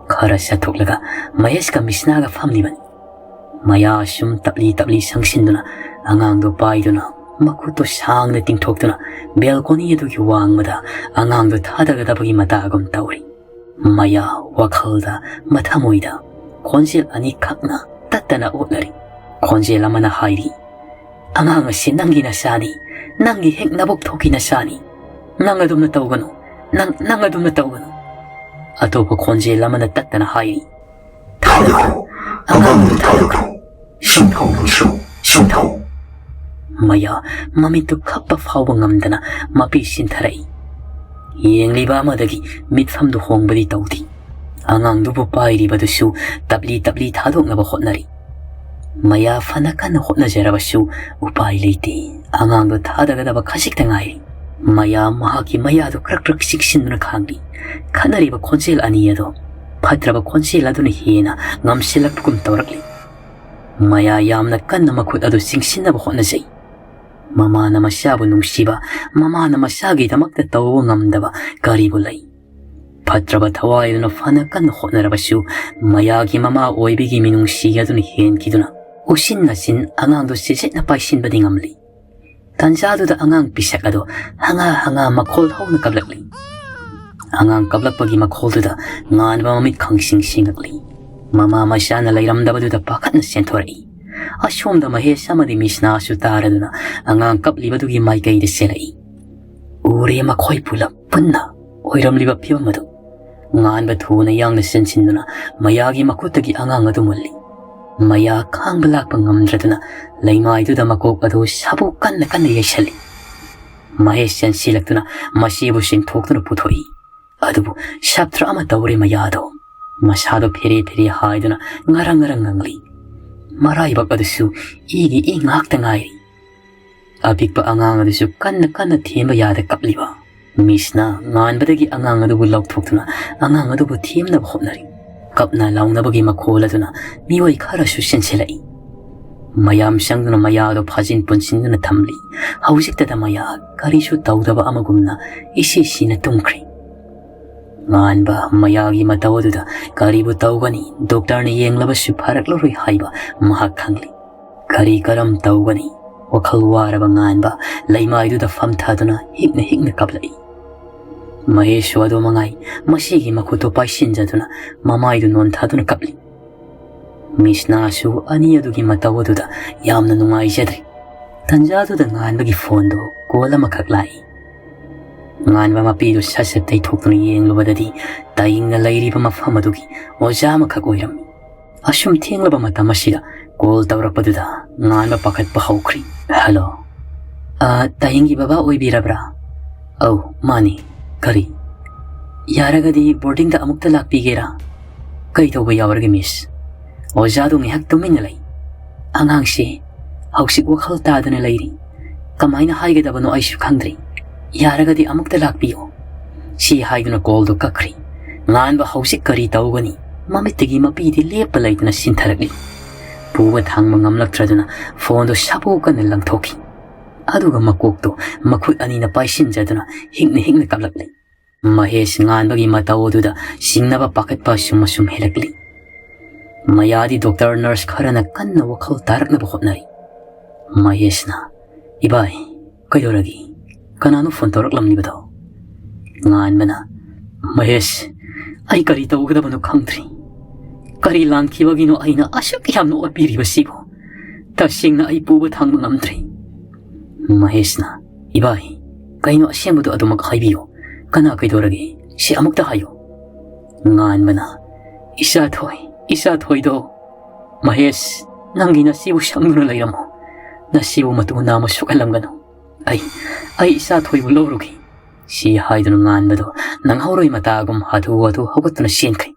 ꯈꯔ ꯆꯠꯊꯣꯛꯂꯒ ꯃꯍꯦꯁꯀ ꯃꯤꯁꯅꯥꯒ ꯐꯝꯂꯤꯕꯅꯤ꯫ ꯃꯌꯥ ꯁꯨꯝ ꯇꯞꯂꯤ ꯇꯞꯂꯤ ꯁꯪꯁꯤꯟꯗꯨꯅ ꯑꯉꯥꯡꯗꯨ ꯄꯥꯏꯗꯨꯅ ꯃꯈꯨꯠꯇꯨ ꯁꯥꯡꯅ ꯇꯤꯡꯊꯣꯛꯇꯨꯅ ꯕꯦꯜꯀꯣꯅꯤ ꯑꯗꯨꯒꯤ ꯋꯥꯡꯃꯗ ꯑꯉꯥꯡꯗꯨ ꯊꯥꯗꯒꯗꯕꯒꯤ ꯃꯇꯥꯒꯨꯝ ꯇꯧꯔꯤ꯫ ꯃꯌꯥ ꯋꯥꯈꯜꯗ ꯃꯊꯃꯣꯏꯗ ꯈꯣꯟꯖꯦꯜ ꯑꯅꯤꯈꯛꯅ ꯇꯠꯇꯅ ꯑꯣꯠꯅꯔꯤ꯫ ꯈꯣꯟꯖꯦꯜ ꯑꯃꯅ ꯍꯥꯏꯔꯤ, "ꯑꯉꯥꯡ ꯑꯁꯤ ꯅꯪꯒꯤ ꯅꯆꯥꯅꯤ, ꯅꯪꯒꯤ ꯍꯦꯛ ꯅꯕꯨꯛ ꯊꯣꯛꯀꯤ ꯅꯆꯥꯅꯤ꯫ ꯅꯪ ꯑꯗꯨꯝꯅ ꯇꯧꯒꯅꯨ, ꯅꯪ, ꯅꯪ ꯑꯗꯨꯝꯅ ꯇꯧꯒꯅꯨ꯫" ꯑꯇꯣꯞꯄ ꯈꯣꯟꯖꯦꯜ ꯑꯃꯅ ꯇꯠꯇꯅ ꯍꯥꯏꯔꯤ, "ꯊꯥꯗꯣꯛꯈ꯭ꯔꯣ, ꯑꯉꯥꯡꯗꯨ ꯊꯥꯗꯣꯛꯈ꯭ꯔꯣ꯫ ꯁꯤꯡꯊꯧ ꯂꯣꯏꯁ꯭ꯔꯣ, ꯁꯤꯡꯊꯧ꯫" ꯃꯌꯥ ꯃꯃꯤꯠꯇꯨ ꯈꯞꯄ ꯐꯥꯎꯕ ꯉꯝꯗꯅ ꯃꯄꯤ ꯁꯤꯟꯊꯔꯛꯏ꯫ ꯌꯦꯡꯂꯤꯕ ꯑꯃꯗꯒꯤ ꯃꯤꯠꯐꯝꯗꯨ ꯍꯣꯡꯕꯗꯤ ꯇꯧꯗꯦ꯫ ꯑꯉꯥꯡꯗꯨꯕꯨ ꯄꯥꯏꯔꯤꯕꯗꯨꯁꯨ ꯇꯞꯂꯤ ꯇꯞꯂꯤ ꯊꯥꯗꯣꯛꯅꯕ ꯍꯣꯠꯅꯔꯤ꯫ ꯃꯌꯥ ꯐꯅ ꯀꯟꯅ ꯍꯣꯠꯅꯖꯔꯕꯁꯨ ꯎꯄꯥꯏ ꯂꯩꯇꯦ꯫ ꯑꯉꯥꯡꯗꯨ ꯊꯥꯗꯒꯗꯕ ꯈꯖꯤꯛꯇ ꯉꯥꯏꯔꯤ꯫ ꯃꯌꯥ ꯃꯍꯥꯛꯀꯤ ꯃꯌꯥꯗꯨ ꯀ꯭ꯔꯛ ꯀ꯭ꯔꯛ ꯆꯤꯛꯁꯤꯟꯗꯨꯅ ꯈꯥꯡꯂꯤ꯫ ꯈꯠꯅꯔꯤꯕ ꯈꯣꯟꯖꯦꯜ ꯑꯅꯤ ꯑꯗꯣ ꯐꯠꯇ꯭ꯔꯕ ꯈꯣꯟꯖꯦꯜ ꯑꯗꯨꯅ ꯍꯦꯟꯅ ꯉꯝꯁꯤꯜꯂꯛꯄꯒꯨꯝ ꯇꯧꯔꯛꯂꯤ꯫ ꯃꯌꯥ ꯌꯥꯝꯅ ꯀꯟꯅ ꯃꯈꯨꯠ ꯑꯗꯨ ꯆꯤꯡꯁꯤꯟꯅꯕ ꯍꯣꯠꯅꯖꯩ꯫ ꯃꯃꯥꯅ ꯃꯆꯥꯕꯨ ꯅꯨꯡꯁꯤꯕ, ꯃꯃꯥꯅ ꯃꯆꯥꯒꯤꯗꯃꯛꯇ ꯇꯧꯕ ꯉꯝꯗꯕ ꯀꯔꯤꯕꯨ ꯂꯩ? ꯐꯠꯇ꯭ꯔꯕ ꯊꯋꯥꯏ ꯑꯗꯨꯅ ꯐꯅ ꯀꯟꯅ ꯍꯣꯠꯅꯔꯕꯁꯨ, ꯃꯌꯥꯒꯤ ꯃꯃꯥ ꯑꯣꯏꯕꯒꯤ ꯃꯤꯅꯨꯡꯁꯤ ꯑꯗꯨꯅ ꯍꯦꯟꯈꯤꯗꯨꯅ ꯎꯆꯤꯟ ꯅꯥꯆꯤꯟ ꯑꯉꯥꯡꯗꯨ ꯆꯦꯠꯆꯦꯠꯅ ꯄꯥꯏꯁꯤꯟꯕꯗꯤ ꯉꯝꯂꯤ꯫ ꯇꯟꯖꯥꯗꯨꯗ ꯑꯉꯥꯡ ꯄꯤꯁꯛ ꯑꯗꯨ ꯍꯪꯉꯥ ꯍꯪꯉꯥ ꯃꯈꯣꯜ ꯍꯧꯅ ꯀꯞꯂꯛꯂꯤ꯫ ꯑꯉꯥꯡ ꯀꯞꯂꯛꯄꯒꯤ ꯃꯈꯣꯜꯗꯨꯗ ꯉꯥꯟꯕ ꯃꯃꯤꯠ ꯈꯪꯁꯤꯡ ꯁꯤꯡꯂꯛꯂꯤ꯫ ꯃꯃꯥ ꯃꯆꯥꯅ ꯂꯩꯔꯝꯗꯕꯗꯨꯗ ꯄꯥꯈꯠꯅ ꯆꯦꯟꯊꯣꯔꯛꯏ꯫ ꯑꯁꯣꯝꯗ ꯃꯍꯦꯁ ꯑꯃꯗꯤ ꯃꯤꯁꯅꯥꯁꯨ ꯇꯥꯔꯗꯨꯅ ꯑꯉꯥꯡ ꯀꯞꯂꯤꯕꯗꯨꯒꯤ ꯃꯥꯏꯀꯩꯗ ꯆꯦꯜꯂꯛꯏ꯫ ꯎꯔꯦ, ꯃꯈꯣꯏ ꯄꯨꯂꯞ ꯄꯨꯟꯅ ꯑꯣꯏꯔꯝꯂꯤꯕ ꯐꯤꯕꯝ ꯑꯗꯨ꯫ ꯉꯥꯟꯕ ꯊꯨꯅ ꯌꯥꯡꯅ ꯆꯦꯟꯁꯤꯟꯗꯨꯅ ꯃꯌꯥꯒꯤ ꯃꯈꯨꯠꯇꯒꯤ ꯑꯉꯥꯡ ꯑꯗꯨ ꯃꯨꯜꯂꯤ꯫ ꯃꯌꯥ ꯈꯥꯡꯕ ꯂꯥꯛꯄ ꯉꯝꯗ꯭ꯔꯗꯨꯅ ꯂꯩꯃꯥꯏꯗꯨꯗ ꯃꯀꯣꯛ ꯑꯗꯨ ꯁꯥꯐꯨ ꯀꯟꯅ ꯀꯟꯅ ꯌꯩꯁꯜꯂꯤ꯫ ꯃꯍꯦꯁ ꯆꯦꯟꯁꯤꯜꯂꯛꯇꯨꯅ ꯃꯁꯤꯕꯨ ꯆꯤꯡꯊꯣꯛꯇꯨꯅ ꯄꯨꯊꯣꯛꯏ꯫ ꯑꯗꯨꯕꯨ ꯁꯥꯇ꯭ꯔ ꯑꯃ ꯇꯧꯔꯦ ꯃꯌꯥꯗꯣ꯫ ꯃꯁꯥꯗꯣ ꯐꯦꯔꯦ ꯐꯦꯔꯦ ꯍꯥꯏꯗꯨꯅ ꯉꯔꯪ ꯉꯔꯪ ꯉꯪꯂꯤ꯫ ꯃꯔꯥꯏꯕꯛ ꯑꯗꯨꯁꯨ ꯏꯒꯤ ꯏ ꯉꯥꯛꯇ ꯉꯥꯏꯔꯤ꯫ ꯑꯄꯤꯛꯄ ꯑꯉꯥꯡ ꯑꯗꯨꯁꯨ ꯀꯟꯅ ꯀꯟꯅ ꯊꯦꯝꯕ ꯌꯥꯗ ꯀꯞꯂꯤꯕ꯫ ꯃꯤꯁꯅ ꯉꯥꯟꯕꯗꯒꯤ ꯑꯉꯥꯡ ꯑꯗꯨꯕꯨ ꯂꯧꯊꯣꯛꯇꯨꯅ ꯑꯉꯥꯡ ꯑꯗꯨꯕꯨ ꯊꯦꯝꯅꯕ ꯍꯣꯠꯅꯔꯤ꯫ ꯀꯞꯅ ꯂꯥꯎꯅꯕꯒꯤ ꯃꯈꯣꯜ ꯑꯗꯨꯅ ꯃꯤꯑꯣꯏ ꯈꯔꯁꯨ ꯆꯦꯟꯁꯤꯜꯂꯛꯏ꯫ ꯃꯌꯥꯝ ꯆꯪꯗꯨꯅ ꯃꯌꯥꯗꯨ ꯐꯥꯖꯤꯟ ꯄꯨꯟꯁꯤꯟꯗꯨꯅ ꯊꯝꯂꯤ꯫ ꯍꯧꯖꯤꯛꯇꯗ ꯃꯌꯥ ꯀꯔꯤꯁꯨ ꯇꯧꯗꯕ ꯑꯃꯒꯨꯝꯅ ꯏꯁꯤ ꯁꯤꯅ ꯇꯨꯝꯈ꯭ꯔꯤ꯫ ꯉꯥꯟꯕ ꯃꯌꯥꯒꯤ ꯃꯇꯧ ꯑꯗꯨꯗ ꯀꯔꯤꯕꯨ ꯇꯧꯒꯅꯤ, ꯗꯣꯛꯇꯔꯅ ꯌꯦꯡꯂꯕꯁꯨ ꯐꯔꯛꯂꯔꯣꯏ ꯍꯥꯏꯕ ꯃꯍꯥꯛ ꯈꯪꯂꯤ꯫ ꯀꯔꯤ ꯀꯔꯝ ꯇꯧꯒꯅꯤ? ꯋꯥꯈꯜ ꯋꯥꯔꯕ ꯉꯥꯟꯕ ꯂꯩꯃꯥꯏꯗꯨꯗ ꯐꯝꯊꯗꯨꯅ ꯍꯤꯛꯅ ꯍꯤꯛꯅ ꯀꯞꯂꯛꯏ꯫ ꯃꯍꯦꯁꯁꯨ ꯑꯗꯨ ꯃꯉꯥꯏ, ꯃꯁꯤꯒꯤ ꯃꯈꯨꯠꯇꯨ ꯄꯥꯏꯁꯤꯟꯖꯗꯨꯅ ꯃꯃꯥꯏꯗꯨ ꯅꯣꯟꯊꯗꯨꯅ ꯀꯞꯂꯤ꯫ ꯃꯤꯁꯅꯥꯁꯨ ꯑꯅꯤ ꯑꯗꯨꯒꯤ ꯃꯇꯧ ꯑꯗꯨꯗ ꯌꯥꯝꯅ ꯅꯨꯡꯉꯥꯏꯖꯗ꯭ꯔꯦ꯫ ꯇꯟꯖꯥꯗꯨꯗ ꯉꯥꯟꯕꯒꯤ ꯐꯣꯟꯗꯨ ꯀꯣꯜ ꯑꯃꯈꯛ ꯂꯥꯛꯏ꯫ ꯉꯥꯟꯕ ꯃꯄꯤꯗꯨ ꯁꯠ ꯁꯠ ꯇꯩꯊꯣꯛꯇꯨꯅ ꯌꯦꯡꯂꯨꯕꯗꯗꯤ ꯇꯥꯌꯤꯡꯅ ꯂꯩꯔꯤꯕ ꯃꯐꯝ ꯑꯗꯨꯒꯤ ꯑꯣꯖꯥ ꯑꯃꯈꯛ ꯑꯣꯏꯔꯝꯃꯤ꯫ ꯑꯁꯨꯝ ꯊꯦꯡꯂꯕ ꯃꯇꯝ ꯑꯁꯤꯗ ꯀꯣꯜ ꯇꯧꯔꯛꯄꯗꯨꯗ ꯉꯥꯟꯕ ꯄꯥꯈꯠꯄ ꯍꯧꯈ꯭ꯔꯤ꯫ "ꯍꯜꯂꯣ꯫ ꯑ, ꯇꯥꯌꯤꯡꯒꯤ ꯕꯕꯥ ꯑꯣꯏꯕꯤꯔꯕ꯭ꯔꯥ?" "ꯑꯧ, ꯃꯥꯅꯤ꯫ ꯀꯔꯤ? ꯌꯥꯔꯒꯗꯤ ꯕꯣꯔꯗꯤꯡꯗ ꯑꯃꯨꯛꯇ ꯂꯥꯛꯄꯤꯒꯦꯔꯥ?" "ꯀꯩ ꯇꯧꯕ ꯌꯥꯎꯔꯒꯦ, ꯃꯤꯁ?" "ꯑꯣꯖꯥꯗꯣ ꯉꯥꯏꯍꯥꯛ ꯇꯨꯃꯤꯟꯅ ꯂꯩ꯫ ꯑꯉꯥꯡꯁꯤ ꯍꯧꯖꯤꯛ ꯋꯥꯈꯜ ꯇꯥꯗꯅ ꯂꯩꯔꯤ꯫ ꯀꯃꯥꯏꯅ ꯍꯥꯏꯒꯗꯕꯅꯣ ꯑꯩꯁꯨ ꯈꯪꯗ꯭ꯔꯤ꯫ ꯌꯥꯔꯒꯗꯤ ꯑꯃꯨꯛꯇ ꯂꯥꯛꯄꯤꯌꯨ꯫" ꯁꯤ ꯍꯥꯏꯗꯨꯅ ꯀꯣꯜꯗꯨ ꯀꯛꯈ꯭ꯔꯤ꯫ ꯉꯥꯟꯕ ꯍꯧꯖꯤꯛ ꯀꯔꯤ ꯇꯧꯒꯅꯤ? ꯃꯃꯤꯠꯇꯒꯤ ꯃꯄꯤꯗꯤ ꯂꯦꯞꯄ ꯂꯩꯇꯅ ꯁꯤꯟꯊꯔꯛꯂꯤ꯫ ꯄꯨꯕ ꯊꯥꯡꯕ ꯉꯝꯂꯛꯇ꯭ꯔꯗꯨꯅ ꯐꯣꯟꯗꯨ ꯁꯥꯐꯨ ꯀꯟꯅ ꯂꯪꯊꯣꯛꯈꯤ꯫ ꯑꯗꯨꯒ ꯃꯀꯣꯛꯇꯨ ꯃꯈꯨꯠ ꯑꯅꯤꯅ ꯄꯥꯏꯁꯤꯟꯖꯗꯨꯅ ꯍꯤꯛꯅ ꯍꯤꯛꯅ ꯀꯞꯂꯛꯂꯤ꯫ ꯃꯍꯦꯁ ꯉꯥꯟꯕꯒꯤ ꯃꯇꯧ ꯑꯗꯨꯗ ꯆꯤꯡꯅꯕ ꯄꯥꯈꯠꯄ ꯑꯁꯨꯝ ꯑꯁꯨꯝ ꯍꯦꯜꯂꯛꯂꯤ꯫ ꯃꯌꯥꯗꯤ ꯗꯣꯛꯇꯔ ꯅꯔꯁ ꯈꯔꯅ ꯀꯟꯅ ꯋꯥꯈꯜ ꯇꯥꯔꯛꯅꯕ ꯍꯣꯠꯅꯔꯤ꯫ ꯃꯍꯦꯁꯅ, "ꯏꯕꯥꯏ, ꯀꯩꯗꯧꯔꯒꯦ? ꯀꯅꯥꯅꯣ ꯐꯣꯟ ꯇꯧꯔꯛꯂꯝꯂꯤꯕꯗꯣ?" ꯉꯥꯟꯕꯅ, "ꯃꯍꯦꯁ, ꯑꯩ ꯀꯔꯤ ꯇꯧꯒꯗꯕꯅꯣ ꯈꯪꯗ꯭ꯔꯤ꯫ ꯀꯔꯤ ꯂꯥꯟꯈꯤꯕꯒꯤꯅꯣ ꯑꯩꯅ ꯑꯁꯨꯛ ꯌꯥꯝꯅ ꯑꯣꯠꯄꯤꯔꯤꯕꯁꯤꯕꯨ? ꯇꯁꯦꯡꯅ ꯑꯩ ꯄꯨꯕ ꯊꯥꯡꯕ ꯉꯝꯗ꯭ꯔꯤ꯫" ꯃꯍꯦꯁꯅ, "ꯏꯕꯥꯏ, ꯀꯩꯅꯣ ꯑꯁꯦꯡꯕꯗꯣ ꯑꯗꯨꯃꯛ ꯍꯥꯏꯕꯤꯌꯨ꯫ ꯀꯅꯥ ꯀꯩꯗꯧꯔꯒꯦ? ꯁꯤ ꯑꯃꯨꯛꯇ ꯍꯥꯏꯌꯨ꯫" ꯉꯥꯟꯕꯅ, "ꯏꯆꯥꯊꯣꯏ, ꯏꯆꯥꯊꯣꯏꯗꯣ "ꯃꯍꯦꯁ, ꯅꯪꯒꯤ ꯅꯁꯤꯕꯨ ꯁꯪꯗꯨꯅ ꯂꯩꯔꯝꯃꯨ꯫ ꯅꯁꯤꯕꯨ ꯃꯇꯨ ꯅꯥꯝꯃ ꯁꯣꯛꯍꯜꯂꯝꯒꯅꯨ꯫ ꯑꯩ, ꯑꯩ ꯏꯆꯥ ꯊꯣꯏꯕꯨ ꯂꯧꯔꯨꯒꯦ", ꯁꯤ ꯍꯥꯏꯗꯨꯅ ꯉꯥꯟꯕꯗꯣ ꯅꯪꯍꯧꯔꯣꯏ ꯃꯇꯥꯒꯨꯝ ꯍꯥꯊꯨ ꯍꯥꯊꯨ ꯍꯧꯒꯠꯇꯨꯅ ꯆꯦꯟꯈ꯭ꯔꯦ꯫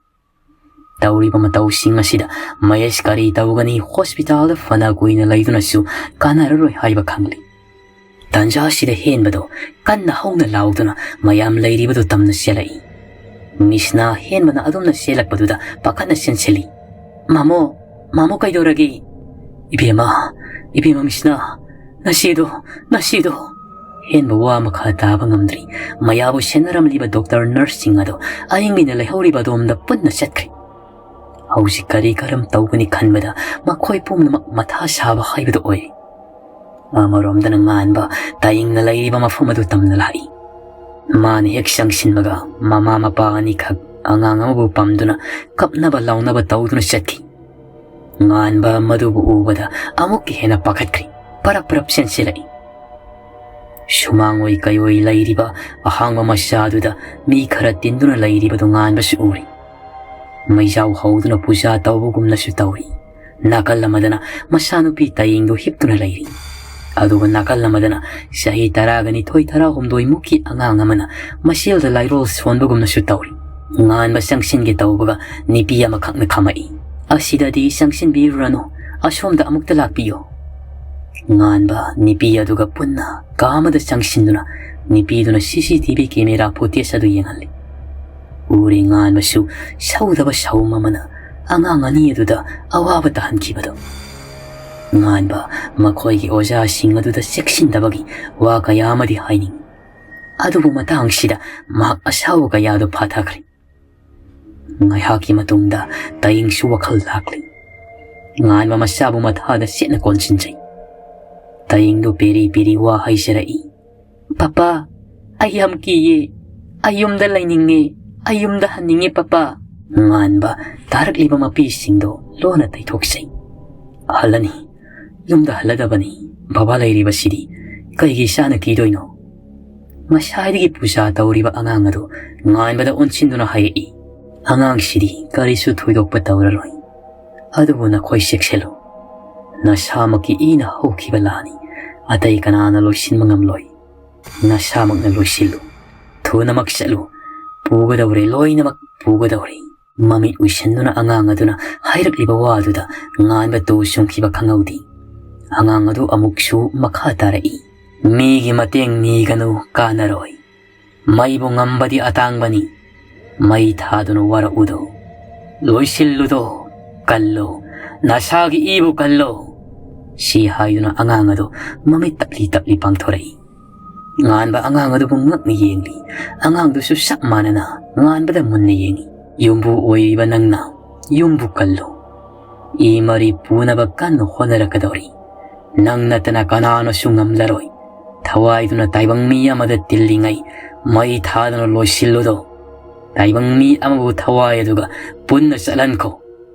ꯇꯧꯔꯤꯕ ꯃꯇꯧꯁꯤꯡ ꯑꯁꯤꯗ ꯃꯍꯦꯁ ꯀꯔꯤ ꯇꯧꯒꯅꯤ, ꯍꯣꯁꯄꯤꯇꯥꯜꯗ ꯐꯅ ꯀꯨꯏꯅ ꯂꯩꯗꯨꯅꯁꯨ ꯀꯥꯟꯅꯔꯔꯣꯏ ꯍꯥꯏꯕ ꯈꯪꯂꯤ꯫ ꯇꯟꯖꯥꯁꯤꯗ ꯍꯦꯟꯕꯗꯣ ꯀꯟꯅ ꯍꯧꯅ ꯂꯥꯎꯗꯨꯅ ꯃꯌꯥꯝ ꯂꯩꯔꯤꯕꯗꯨ ꯇꯝꯅ ꯆꯦꯜꯂꯛꯏ꯫ ꯃꯤꯁꯅꯥ ꯍꯦꯟꯕꯅ ꯑꯗꯨꯝꯅ ꯆꯦꯜꯂꯛꯄꯗꯨꯗ ꯄꯥꯈꯠꯅ ꯆꯦꯟꯁꯤꯜꯂꯤ꯫ "ꯃꯥꯃꯣ, ꯃꯥꯃꯣ ꯀꯩꯗꯧꯔꯒꯦ?" "ꯏꯕꯦꯝꯃ, ꯏꯕꯦꯝꯃ ꯃꯤꯁꯅꯥ, ꯅꯁꯤꯗꯣ, ꯅꯁꯤꯗꯣ!" ꯍꯦꯟꯕ ꯋꯥ ꯃꯈꯥ ꯇꯥꯕ ꯉꯝꯗ꯭ꯔꯤ꯫ ꯃꯌꯥꯕꯨ ꯁꯦꯟꯅꯔꯝꯂꯤꯕ ꯗꯣꯛꯇꯔ ꯅꯔꯁꯁꯤꯡ ꯑꯗꯣ ꯑꯌꯤꯡꯕꯤꯅ ꯂꯩꯍꯧꯔꯤꯕ ꯑꯗꯣꯝꯗ ꯄꯨꯟꯅ ꯆꯠꯈ꯭ꯔꯦ꯫ ꯍꯧꯖꯤꯛ ꯀꯔꯤ ꯀꯔꯝ ꯇꯧꯒꯅꯤ ꯈꯟꯕꯗ ꯃꯈꯣꯏ ꯄꯨꯝꯅꯃꯛ ꯃꯊꯥ ꯁꯥꯕ ꯍꯥꯏꯕꯗꯨ ꯑꯣꯏꯔꯦ꯫ ꯑꯃꯔꯣꯝꯗꯅ ꯉꯥꯟꯕ ꯇꯥꯏꯡꯅ ꯂꯩꯔꯤꯕ ꯃꯐꯝ ꯑꯗꯨ ꯇꯝꯅ ꯂꯥꯛꯏ꯫ ꯃꯥꯅ ꯍꯦꯛ ꯆꯪꯁꯤꯟꯕꯒ ꯃꯃꯥ ꯃꯄꯥ ꯑꯅꯤꯈꯛ ꯑꯉꯥꯡ ꯑꯃꯕꯨ ꯄꯝꯗꯨꯅ ꯀꯞꯅꯕ ꯂꯥꯎꯅꯕ ꯇꯧꯗꯨꯅ ꯆꯠꯈꯤ꯫ ꯉꯥꯟꯕ ꯃꯗꯨꯕꯨ ꯎꯕꯗ ꯑꯃꯨꯛꯀ ꯍꯦꯟꯅ ꯄꯥꯈꯠꯈ꯭ꯔꯦ꯫ ꯄꯔꯞ ꯄꯔꯞ ꯆꯦꯟꯁꯤꯜꯂꯛꯏ꯫ ꯁꯨꯃꯥꯡ ꯑꯣꯏ ꯀꯩ ꯑꯣꯏ ꯂꯩꯔꯤꯕ ꯑꯍꯥꯡꯕ ꯃꯆꯥꯗꯨꯗ ꯃꯤ ꯈꯔ ꯇꯤꯟꯗꯨꯅ ꯂꯩꯔꯤꯕꯗꯨ ꯉꯥꯟꯕꯁꯨ ꯎꯔꯤ꯫ ꯃꯩꯖꯥꯎ ꯍꯧꯗꯨꯅ ꯄꯨꯖꯥ ꯇꯧꯕꯒꯨꯝꯅꯁꯨ ꯇꯧꯔꯤ꯫ ꯅꯥꯀꯜ ꯑꯃꯗꯅ ꯃꯆꯥꯅꯨꯄꯤ ꯇꯌꯦꯡꯗꯨ ꯍꯤꯞꯇꯨꯅ ꯂꯩꯔꯤ꯫ ꯑꯗꯨꯒ ꯅꯥꯀꯜ ꯑꯃꯗꯅ ꯆꯍꯤ ꯇꯔꯥꯒ ꯅꯤꯊꯣꯏ ꯇꯔꯥꯍꯨꯝꯗꯣꯏ ꯃꯨꯛꯀꯤ ꯑꯉꯥꯡ ꯑꯃꯅ ꯃꯆꯦꯜꯗ ꯂꯥꯏꯔꯣꯜ ꯁꯣꯟꯕꯒꯨꯝꯅꯁꯨ ꯇꯧꯔꯤ꯫ ꯉꯥꯟꯕ ꯆꯪꯁꯤꯟꯒꯦ ꯇꯧꯕꯒ ꯅꯨꯄꯤ ꯑꯃꯈꯛꯅ ꯈꯥꯝꯃꯛꯏ꯫ "ꯑꯁꯤꯗꯗꯤ ꯆꯪꯁꯤꯟꯕꯤꯔꯨꯔꯅꯨ, ꯑꯁꯣꯝꯗ ꯑꯃꯨꯛꯇ ꯂꯥꯛꯄꯤꯌꯨ꯫" ꯉꯥꯟꯕ ꯅꯨꯄꯤ ꯑꯗꯨꯒ ꯄꯨꯟꯅ ꯀꯥ ꯑꯃꯗ ꯆꯪꯁꯤꯟꯗꯨꯅ ꯅꯨꯄꯤꯗꯨꯅ ꯁꯤ C T V camera footage ꯑꯗꯨ ꯌꯦꯡꯍꯜꯂꯤ꯫ ꯎꯔꯦ ꯉꯥꯟꯕꯁꯨ ꯁꯧꯗꯕ ꯁꯥꯎꯝ ꯑꯃꯅ ꯑꯉꯥꯡ ꯑꯅꯤ ꯑꯗꯨꯗ ꯑꯋꯥꯕ ꯇꯥꯍꯟꯈꯤꯕꯗꯨ꯫ ꯉꯥꯟꯕ ꯃꯈꯣꯏꯒꯤ ꯑꯣꯖꯥꯁꯤꯡ ꯑꯗꯨꯗ ꯆꯦꯛꯁꯤꯟꯗꯕꯒꯤ ꯋꯥ ꯀꯌꯥ ꯑꯃꯗꯤ ꯍꯥꯏꯅꯤꯡꯏ꯫ ꯑꯗꯨꯕꯨ ꯃꯇꯥꯡꯁꯤꯗ ꯃꯍꯥꯛ ꯑꯁꯥꯎꯕ ꯀꯌꯥꯗꯨ ꯐꯥꯊꯈ꯭ꯔꯦ꯫ ꯉꯥꯏꯍꯥꯛꯀꯤ ꯃꯇꯨꯡꯗ ꯇꯌꯦꯡꯁꯨ ꯋꯥꯈꯜ ꯂꯥꯛꯂꯤ꯫ ꯉꯥꯟꯕ ꯃꯆꯥꯕꯨ ꯃꯊꯥꯗ ꯆꯦꯠꯅ ꯀꯣꯟꯁꯤꯟꯖꯩ꯫ ꯇꯌꯦꯡꯗꯨ ꯄꯦꯔꯤ ꯄꯦꯔꯤ ꯋꯥ ꯍꯥꯏꯖꯔꯛꯏ꯫ "ꯄꯄꯥ, ꯑꯩ ꯌꯥꯝ ꯀꯤꯌꯦ꯫ ꯑꯩ ꯌꯨꯝꯗ ꯂꯩꯅꯤꯡꯉꯦ꯫ ꯑꯩ ꯌꯨꯝꯗ ꯍꯟꯅꯤꯡꯉꯦ, ꯄꯄꯥ꯫" ꯉꯥꯟꯕ ꯇꯥꯔꯛꯂꯤꯕ ꯃꯄꯤꯁꯤꯡꯗꯣ ꯂꯣꯟꯅ ꯇꯩꯊꯣꯛꯆꯩ꯫ "ꯍꯜꯂꯅꯤ, ꯌꯨꯝꯗ ꯍꯜꯂꯗꯕꯅꯤ꯫ ꯕꯕꯥ ꯂꯩꯔꯤꯕꯁꯤꯗꯤ ꯀꯩꯒꯤ ꯏꯆꯥꯅ ꯀꯤꯗꯣꯏꯅꯣ?" ꯉꯁꯥꯏꯗꯒꯤ ꯄꯨꯖꯥ ꯇꯧꯔꯤꯕ ꯑꯉꯥꯡ ꯑꯗꯨ ꯉꯥꯟꯕꯗ ꯑꯣꯟꯁꯤꯟꯗꯨꯅ ꯍꯥꯏꯔꯛꯏ꯫ "ꯑꯉꯥꯡꯁꯤꯗꯤ ꯀꯔꯤꯁꯨ ꯊꯣꯏꯗꯣꯛꯄ ꯇꯧꯔꯔꯣꯏ꯫ ꯑꯗꯨꯕꯨ ꯅꯈꯣꯏ ꯆꯦꯛꯁꯤꯜꯂꯨ, ꯅꯁꯥꯃꯛꯀꯤ ꯏꯅ ꯍꯧꯈꯤꯕ ꯂꯥꯅꯤ, ꯑꯇꯩ ꯀꯅꯥꯅ ꯂꯣꯏꯁꯤꯟꯕ ꯉꯝꯂꯣꯏ꯫ ꯅꯁꯥꯃꯛꯅ ꯂꯣꯏꯁꯤꯜꯂꯨ, ꯊꯨꯅꯃꯛ ꯆꯠꯂꯨ, ꯄꯨꯒꯗꯧꯔꯦ, ꯂꯣꯏꯅꯃꯛ ꯄꯨꯒꯗꯧꯔꯦ꯫ ꯃꯃꯤꯠ ꯎꯏꯁꯤꯟꯗꯨꯅ ꯑꯉꯥꯡ ꯑꯗꯨꯅ ꯍꯥꯏꯔꯛꯂꯤꯕ ꯋꯥꯗꯨꯗ ꯉꯥꯟꯕ ꯇꯨ ꯆꯨꯡꯈꯤꯕ ꯈꯪꯍꯧꯗꯦ꯫ ꯑꯉꯥꯡ ꯑꯗꯨ ꯑꯃꯨꯛꯁꯨ ꯃꯈꯥ ꯇꯥꯔꯛꯏ, "ꯃꯤꯒꯤ ꯃꯇꯦꯡ ꯅꯤꯒꯅꯨ, ꯀꯥꯟꯅꯔꯣꯏ꯫ ꯃꯩꯕꯨ ꯉꯝꯕꯗꯤ ꯑꯇꯥꯡꯕꯅꯤ꯫ ꯃꯩ ꯊꯥꯗꯨꯅ ꯋꯥꯔꯛꯎꯗꯣ, ꯂꯣꯏꯁꯤꯜꯂꯨꯗꯣ, ꯀꯜꯂꯣ, ꯅꯁꯥꯒꯤ ꯏꯕꯨ ꯀꯜꯂꯣ"꯫ ꯁꯤ ꯍꯥꯏꯗꯨꯅ ꯑꯉꯥꯡ ꯑꯗꯨ ꯃꯃꯤꯠ ꯇꯞꯂꯤ ꯇꯞꯂꯤ ꯄꯥꯡꯊꯣꯔꯛꯏ꯫ ꯉꯥꯟꯕ ꯑꯉꯥꯡ ꯑꯗꯨꯕꯨ ꯉꯛꯅ ꯌꯦꯡꯂꯤ꯫ ꯑꯉꯥꯡꯗꯨꯁꯨ ꯆꯞ ꯃꯥꯟꯅꯅ ꯉꯥꯟꯕꯗ ꯃꯨꯟꯅ ꯌꯦꯡꯉꯤ꯫ "ꯌꯨꯝꯕꯨ ꯑꯣꯏꯔꯤꯕ ꯅꯪꯅ ꯌꯨꯝꯕꯨ ꯀꯜꯂꯨ꯫ ꯏ ꯃꯔꯤ ꯄꯨꯅꯕ ꯀꯟꯅ ꯍꯣꯠꯅꯔꯛꯀꯗꯧꯔꯤ꯫ ꯅꯪ ꯅꯠꯇꯅ ꯀꯅꯥꯅꯁꯨ ꯉꯝꯂꯔꯣꯏ꯫ ꯊꯋꯥꯏꯗꯨꯅ ꯇꯥꯏꯕꯪ ꯃꯤ ꯑꯃꯗ ꯇꯤꯜꯂꯤꯉꯩ ꯃꯩ ꯊꯥꯗꯨꯅ ꯂꯣꯏꯁꯤꯜꯂꯨꯗꯣ꯫ ꯇꯥꯏꯕꯪ ꯃꯤ ꯑꯃꯕꯨ ꯊꯋꯥꯏ ꯑꯗꯨꯒ ꯄꯨꯟꯅ ꯆꯠꯍꯟꯈꯣ꯫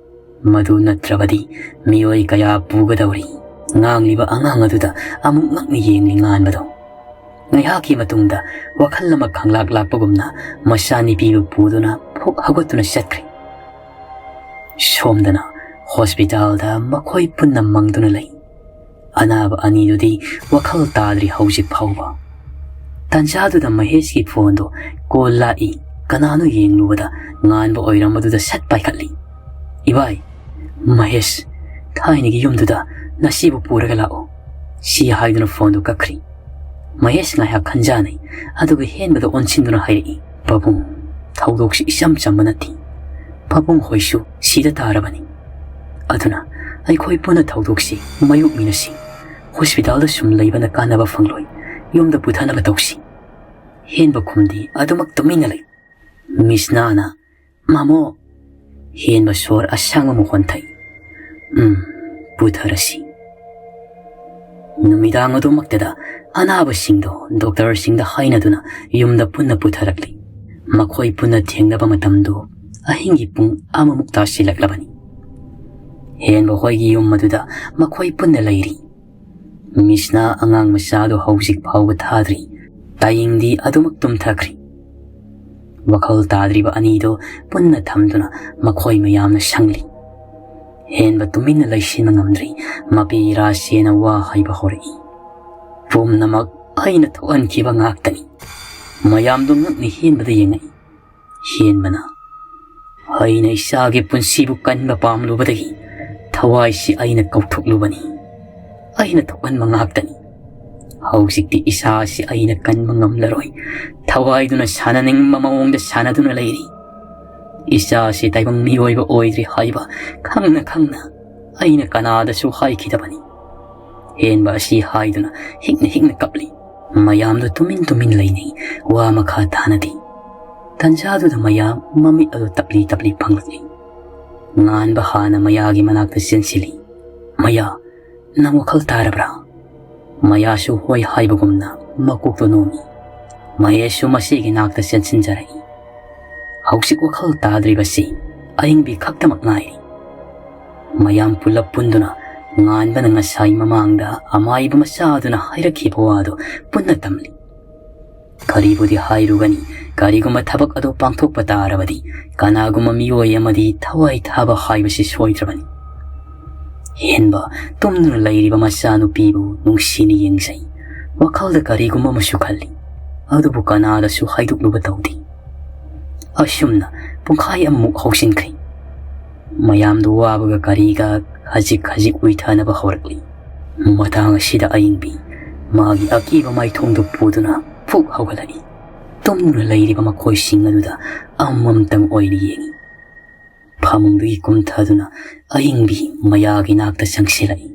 ꯃꯗꯨ ꯅꯠꯇ꯭ꯔꯕꯗꯤ ꯃꯤꯑꯣꯏ ꯀꯌꯥ ꯄꯨꯒꯗꯧꯔꯤ"꯫ ꯉꯥꯡꯂꯤꯕ ꯑꯉꯥꯡ ꯑꯗꯨꯗ ꯑꯃꯨꯛ ꯉꯛꯅ ꯌꯦꯡꯂꯤ ꯉꯥꯟꯕꯗꯣ꯫ ꯉꯥꯏꯍꯥꯛꯀꯤ ꯃꯇꯨꯡꯗ ꯋꯥꯈꯜ ꯑꯃ ꯈꯪꯂꯥꯛ ꯂꯥꯛꯄꯒꯨꯝꯅ ꯃꯆꯥꯅꯨꯄꯤꯕꯨ ꯄꯨꯗꯨꯅ ꯐꯨꯛ ꯍꯧꯒꯠꯇꯨꯅ ꯆꯠꯈ꯭ꯔꯦ꯫ ꯁꯣꯝꯗꯅ ꯍꯣꯁꯄꯤꯇꯥꯜꯗ ꯃꯈꯣꯏ ꯄꯨꯟꯅ ꯃꯪꯗꯨꯅ ꯂꯩ꯫ ꯑꯅꯥꯕ ꯑꯅꯤꯗꯨꯗꯤ ꯋꯥꯈꯜ ꯇꯥꯗ꯭ꯔꯤ ꯍꯧꯖꯤꯛ ꯐꯥꯎꯕ꯫ ꯇꯥꯟꯖꯥꯗꯨꯗ ꯃꯍꯦꯁꯀꯤ ꯐꯣꯟꯗꯣ ꯀꯣꯜ ꯂꯥꯛꯏ꯫ ꯀꯅꯥꯅꯣ ꯌꯦꯡꯂꯨꯕꯗ ꯉꯥꯟꯕ ꯑꯣꯏꯔꯝꯕꯗꯨꯗ ꯁꯠ ꯄꯥꯏꯈꯠꯂꯤ꯫ "ꯏꯕꯥꯏ"꯫ "ꯃꯍꯦꯁ, ꯊꯥꯏꯅꯒꯤ ꯌꯨꯝꯗꯨꯗ ꯅꯁꯤꯕꯨ ꯄꯨꯔꯒ ꯂꯥꯛꯑꯣ"꯫ ꯁꯤ ꯍꯥꯏꯗꯨꯅ ꯐꯣꯟꯗꯨ ꯀꯛꯈ꯭ꯔꯤ꯫ ꯃꯍꯦꯁ ꯉꯥꯏꯍꯥꯛ ꯈꯟꯖꯥꯅꯩ, ꯑꯗꯨꯒ ꯍꯦꯟꯕꯗ ꯑꯣꯟꯁꯤꯟꯗꯨꯅ ꯍꯥꯏꯔꯛꯏ, "ꯄꯥꯕꯨꯡ, ꯊꯧꯗꯣꯛꯁꯤ ꯏꯆꯝ ꯆꯝꯕ ꯅꯠꯇꯦ꯫ ꯄꯥꯕꯨꯡ ꯍꯣꯏꯁꯨ ꯁꯤꯗ ꯇꯥꯔꯕꯅꯤ꯫ ꯑꯗꯨꯅ ꯑꯩꯈꯣꯏ ꯄꯨꯟꯅ ꯊꯧꯗꯣꯛꯁꯤ ꯃꯥꯌꯣꯛꯃꯤꯟꯅꯁꯤ꯫ ꯍꯣꯁꯄꯤꯇꯥꯜꯗ ꯁꯨꯝ ꯂꯩꯕꯅ ꯀꯥꯟꯅꯕ ꯐꯪꯂꯣꯏ꯫ ꯌꯨꯝꯗ ꯄꯨꯊꯅꯕ ꯇꯧꯁꯤ"꯫ ꯍꯦꯟꯕ ꯈꯨꯝꯗꯤ ꯑꯗꯨꯃꯛ ꯇꯨꯃꯤꯟꯅ ꯂꯩ꯫ ꯃꯤꯁꯅꯥꯅ, "ꯃꯥꯃꯣ"꯫ ꯍꯦꯟꯕ ꯁꯣꯔ ꯑꯁꯥꯡꯕ ꯑꯃ ꯍꯣꯟꯊꯩ꯫ "ꯎꯝ, ꯄꯨꯊꯔꯁꯤ"꯫ ꯅꯨꯃꯤꯗꯥꯡ ꯑꯗꯨꯃꯛꯇꯗ ꯑꯅꯥꯕꯁꯤꯡꯗꯣ ꯗꯣꯛꯇꯔꯁꯤꯡꯗ ꯍꯥꯏꯅꯗꯨꯅ ꯌꯨꯝꯗ ꯄꯨꯟꯅ ꯄꯨꯊꯔꯛꯂꯤ꯫ ꯃꯈꯣꯏ ꯄꯨꯟꯅ ꯊꯦꯡꯅꯕ ꯃꯇꯝꯗꯨ ꯑꯍꯤꯡꯒꯤ ꯄꯨꯡ ꯑꯃꯃꯨꯛ ꯇꯥꯁꯤꯜꯂꯛꯂꯕꯅꯤ꯫ ꯍꯦꯟꯕ ꯍꯣꯏꯒꯤ ꯌꯨꯝ ꯑꯗꯨꯗ ꯃꯈꯣꯏ ꯄꯨꯟꯅ ꯂꯩꯔꯤ꯫ ꯃꯤꯁꯅꯥ ꯑꯉꯥꯡ ꯃꯆꯥꯗꯨ ꯍꯧꯖꯤꯛ ꯐꯥꯎꯕ ꯊꯥꯗ꯭ꯔꯤ꯫ ꯇꯥꯌꯤꯡꯗꯤ ꯑꯗꯨꯃꯛ ꯇꯨꯝꯊꯈ꯭ꯔꯤ꯫ ꯋꯥꯈꯜ ꯇꯥꯗ꯭ꯔꯤꯕ ꯑꯅꯤꯗꯨ ꯄꯨꯟꯅ ꯊꯝꯗꯨꯅ ꯃꯈꯣꯏ ꯃꯌꯥꯝꯅ ꯁꯪꯂꯤ꯫ ꯍꯦꯟꯕ ꯇꯨꯃꯤꯟꯅ ꯂꯩꯁꯤꯟꯕ ꯉꯝꯗ꯭ꯔꯤ꯫ ꯃꯄꯤ ꯏꯔꯥꯁꯤꯅ ꯋꯥ ꯍꯥꯏꯕ ꯍꯧꯔꯛꯏ꯫ "ꯄꯨꯝꯅꯃꯛ ꯑꯩꯅ ꯊꯣꯛꯍꯟꯈꯤꯕ ꯉꯥꯛꯇꯅꯤ꯫" ꯃꯌꯥꯝꯗꯨ ꯉꯛꯅ ꯍꯦꯟꯕꯗ ꯌꯦꯡꯉꯛꯏ꯫ ꯍꯦꯟꯕꯅ, "ꯑꯩꯅ ꯏꯆꯥꯒꯤ ꯄꯨꯟꯁꯤꯕꯨ ꯀꯟꯕ ꯄꯥꯝꯂꯨꯕꯗꯒꯤ ꯊꯋꯥꯏꯁꯤ ꯑꯩꯅ ꯀꯧꯊꯣꯛꯂꯨꯕꯅꯤ꯫ ꯑꯩꯅ ꯊꯣꯛꯍꯟꯕ ꯉꯥꯛꯇꯅꯤ꯫ ꯍꯧꯖꯤꯛꯇꯤ ꯏꯁꯥꯁꯤ ꯑꯩꯅ ꯀꯟꯕ ꯉꯝꯂꯔꯣꯏ꯫ ꯊꯋꯥꯏꯗꯨꯅ ꯁꯥꯟꯅꯅꯤꯡꯕ ꯃꯑꯣꯡꯗ ꯁꯥꯟꯅꯗꯨꯅ ꯂꯩꯔꯤ꯫ ꯏꯆꯥꯁꯤ ꯇꯥꯏꯕꯪ ꯃꯤꯑꯣꯏꯕ ꯑꯣꯏꯗ꯭ꯔꯤ ꯍꯥꯏꯕ ꯈꯪꯅ ꯈꯪꯅ ꯑꯩꯅ ꯀꯅꯥꯗꯁꯨ ꯍꯥꯏꯈꯤꯗꯕꯅꯤ꯫" ꯍꯦꯟꯕ ꯑꯁꯤ ꯍꯥꯏꯗꯨꯅ ꯍꯤꯛꯅ ꯍꯤꯛꯅ ꯀꯞꯂꯤ꯫ ꯃꯌꯥꯝꯗꯨ ꯇꯨꯃꯤꯟ ꯇꯨꯃꯤꯟ ꯂꯩꯅꯩ꯫ ꯋꯥ ꯃꯈꯥ ꯇꯥꯅꯗꯦ꯫ ꯇꯟꯖꯥꯗꯨꯗ ꯃꯌꯥ ꯃꯃꯤꯠ ꯑꯗꯨ ꯇꯞꯂꯤ ꯇꯞꯂꯤ ꯐꯪꯂꯛꯂꯤ꯫ ꯉꯥꯟꯕ ꯍꯥꯟꯅ ꯃꯌꯥꯒꯤ ꯃꯅꯥꯛꯇ ꯆꯦꯟꯁꯤꯜꯂꯤ꯫ "ꯃꯌꯥ, ꯅꯪ ꯋꯥꯈꯜ ꯇꯥꯔꯕ꯭ꯔꯥ?" ꯃꯌꯥꯁꯨ ꯍꯣꯏ ꯍꯥꯏꯕꯒꯨꯝꯅ ꯃꯀꯣꯛꯇꯨ ꯅꯣꯝꯃꯤ꯫ ꯃꯍꯦꯁꯁꯨ ꯃꯁꯤꯒꯤ ꯅꯥꯛꯇ ꯆꯦꯟꯁꯤꯟꯖꯔꯛꯏ꯫ ꯍꯧꯖꯤꯛ ꯋꯥꯈꯜ ꯇꯥꯗ꯭ꯔꯤꯕꯁꯤ ꯑꯌꯤꯡꯕꯤ ꯈꯛꯇꯃꯛ ꯉꯥꯏꯔꯤ꯫ ꯃꯌꯥꯝ ꯄꯨꯂꯞ ꯄꯨꯟꯗꯨꯅ ꯉꯥꯟꯕꯅ ꯉꯁꯥꯏ ꯃꯃꯥꯡꯗ ꯑꯃꯥꯏꯕ ꯃꯆꯥꯗꯨꯅ ꯍꯥꯏꯔꯛꯈꯤꯕ ꯋꯥꯗꯨ ꯄꯨꯟꯅ ꯇꯝꯂꯤ꯫ ꯀꯔꯤꯕꯨꯗꯤ ꯍꯥꯏꯔꯨꯒꯅꯤ, ꯀꯔꯤꯒꯨꯝꯕ ꯊꯕꯛ ꯑꯗꯨ ꯄꯥꯡꯊꯣꯛꯄ ꯇꯥꯔꯕꯗꯤ ꯀꯅꯥꯒꯨꯝꯕ ꯃꯤꯑꯣꯏ ꯑꯃꯗꯤ ꯊꯋꯥꯏ ꯊꯥꯕ ꯍꯥꯏꯕꯁꯤ ꯁꯣꯏꯗ꯭ꯔꯕꯅꯤ꯫ ꯍꯦꯟꯕ ꯇꯨꯝꯗꯨꯅ ꯂꯩꯔꯤꯕ ꯃꯆꯥꯅꯨꯄꯤꯕꯨ ꯅꯨꯡꯁꯤꯅ ꯌꯦꯡꯖꯩ꯫ ꯋꯥꯈꯜꯗ ꯀꯔꯤꯒꯨꯝꯕ ꯑꯃꯁꯨ ꯈꯜꯂꯤ, ꯑꯗꯨꯕꯨ ꯀꯅꯥꯗꯁꯨ ꯍꯥꯏꯗꯣꯛꯂꯨꯕ ꯇꯧꯗꯦ꯫ ꯑꯁꯨꯝꯅ ꯄꯨꯡꯈꯥꯏ ꯑꯃꯃꯨꯛ ꯍꯧꯖꯤꯟꯈ꯭ꯔꯦ꯫ ꯃꯌꯥꯝꯗꯨ ꯋꯥꯕꯒ ꯀꯔꯤꯒ ꯈꯖꯤꯛ ꯈꯖꯤꯛ ꯎꯏꯊꯅꯕ ꯍꯧꯔꯛꯂꯤ꯫ ꯃꯇꯥꯡ ꯑꯁꯤꯗ ꯑꯌꯤꯡꯕꯤ ꯃꯥꯒꯤ ꯑꯀꯤꯕ ꯃꯥꯏꯊꯣꯡꯗꯨ ꯄꯨꯗꯨꯅ ꯐꯨꯛ ꯍꯧꯒꯠꯂꯛꯏ꯫ ꯇꯨꯝꯗꯨꯅ ꯂꯩꯔꯤꯕ ꯃꯈꯣꯏꯁꯤꯡ ꯑꯗꯨꯗ ꯑꯃꯃꯝꯇꯪ ꯑꯣꯏꯅ ꯌꯦꯡꯏ꯫ ꯐꯃꯨꯡꯗꯒꯤ ꯀꯨꯝꯊꯗꯨꯅ ꯑꯌꯤꯡꯕꯤ ꯃꯌꯥꯒꯤ ꯅꯥꯛꯇ ꯆꯪꯁꯤꯜꯂꯛꯏ꯫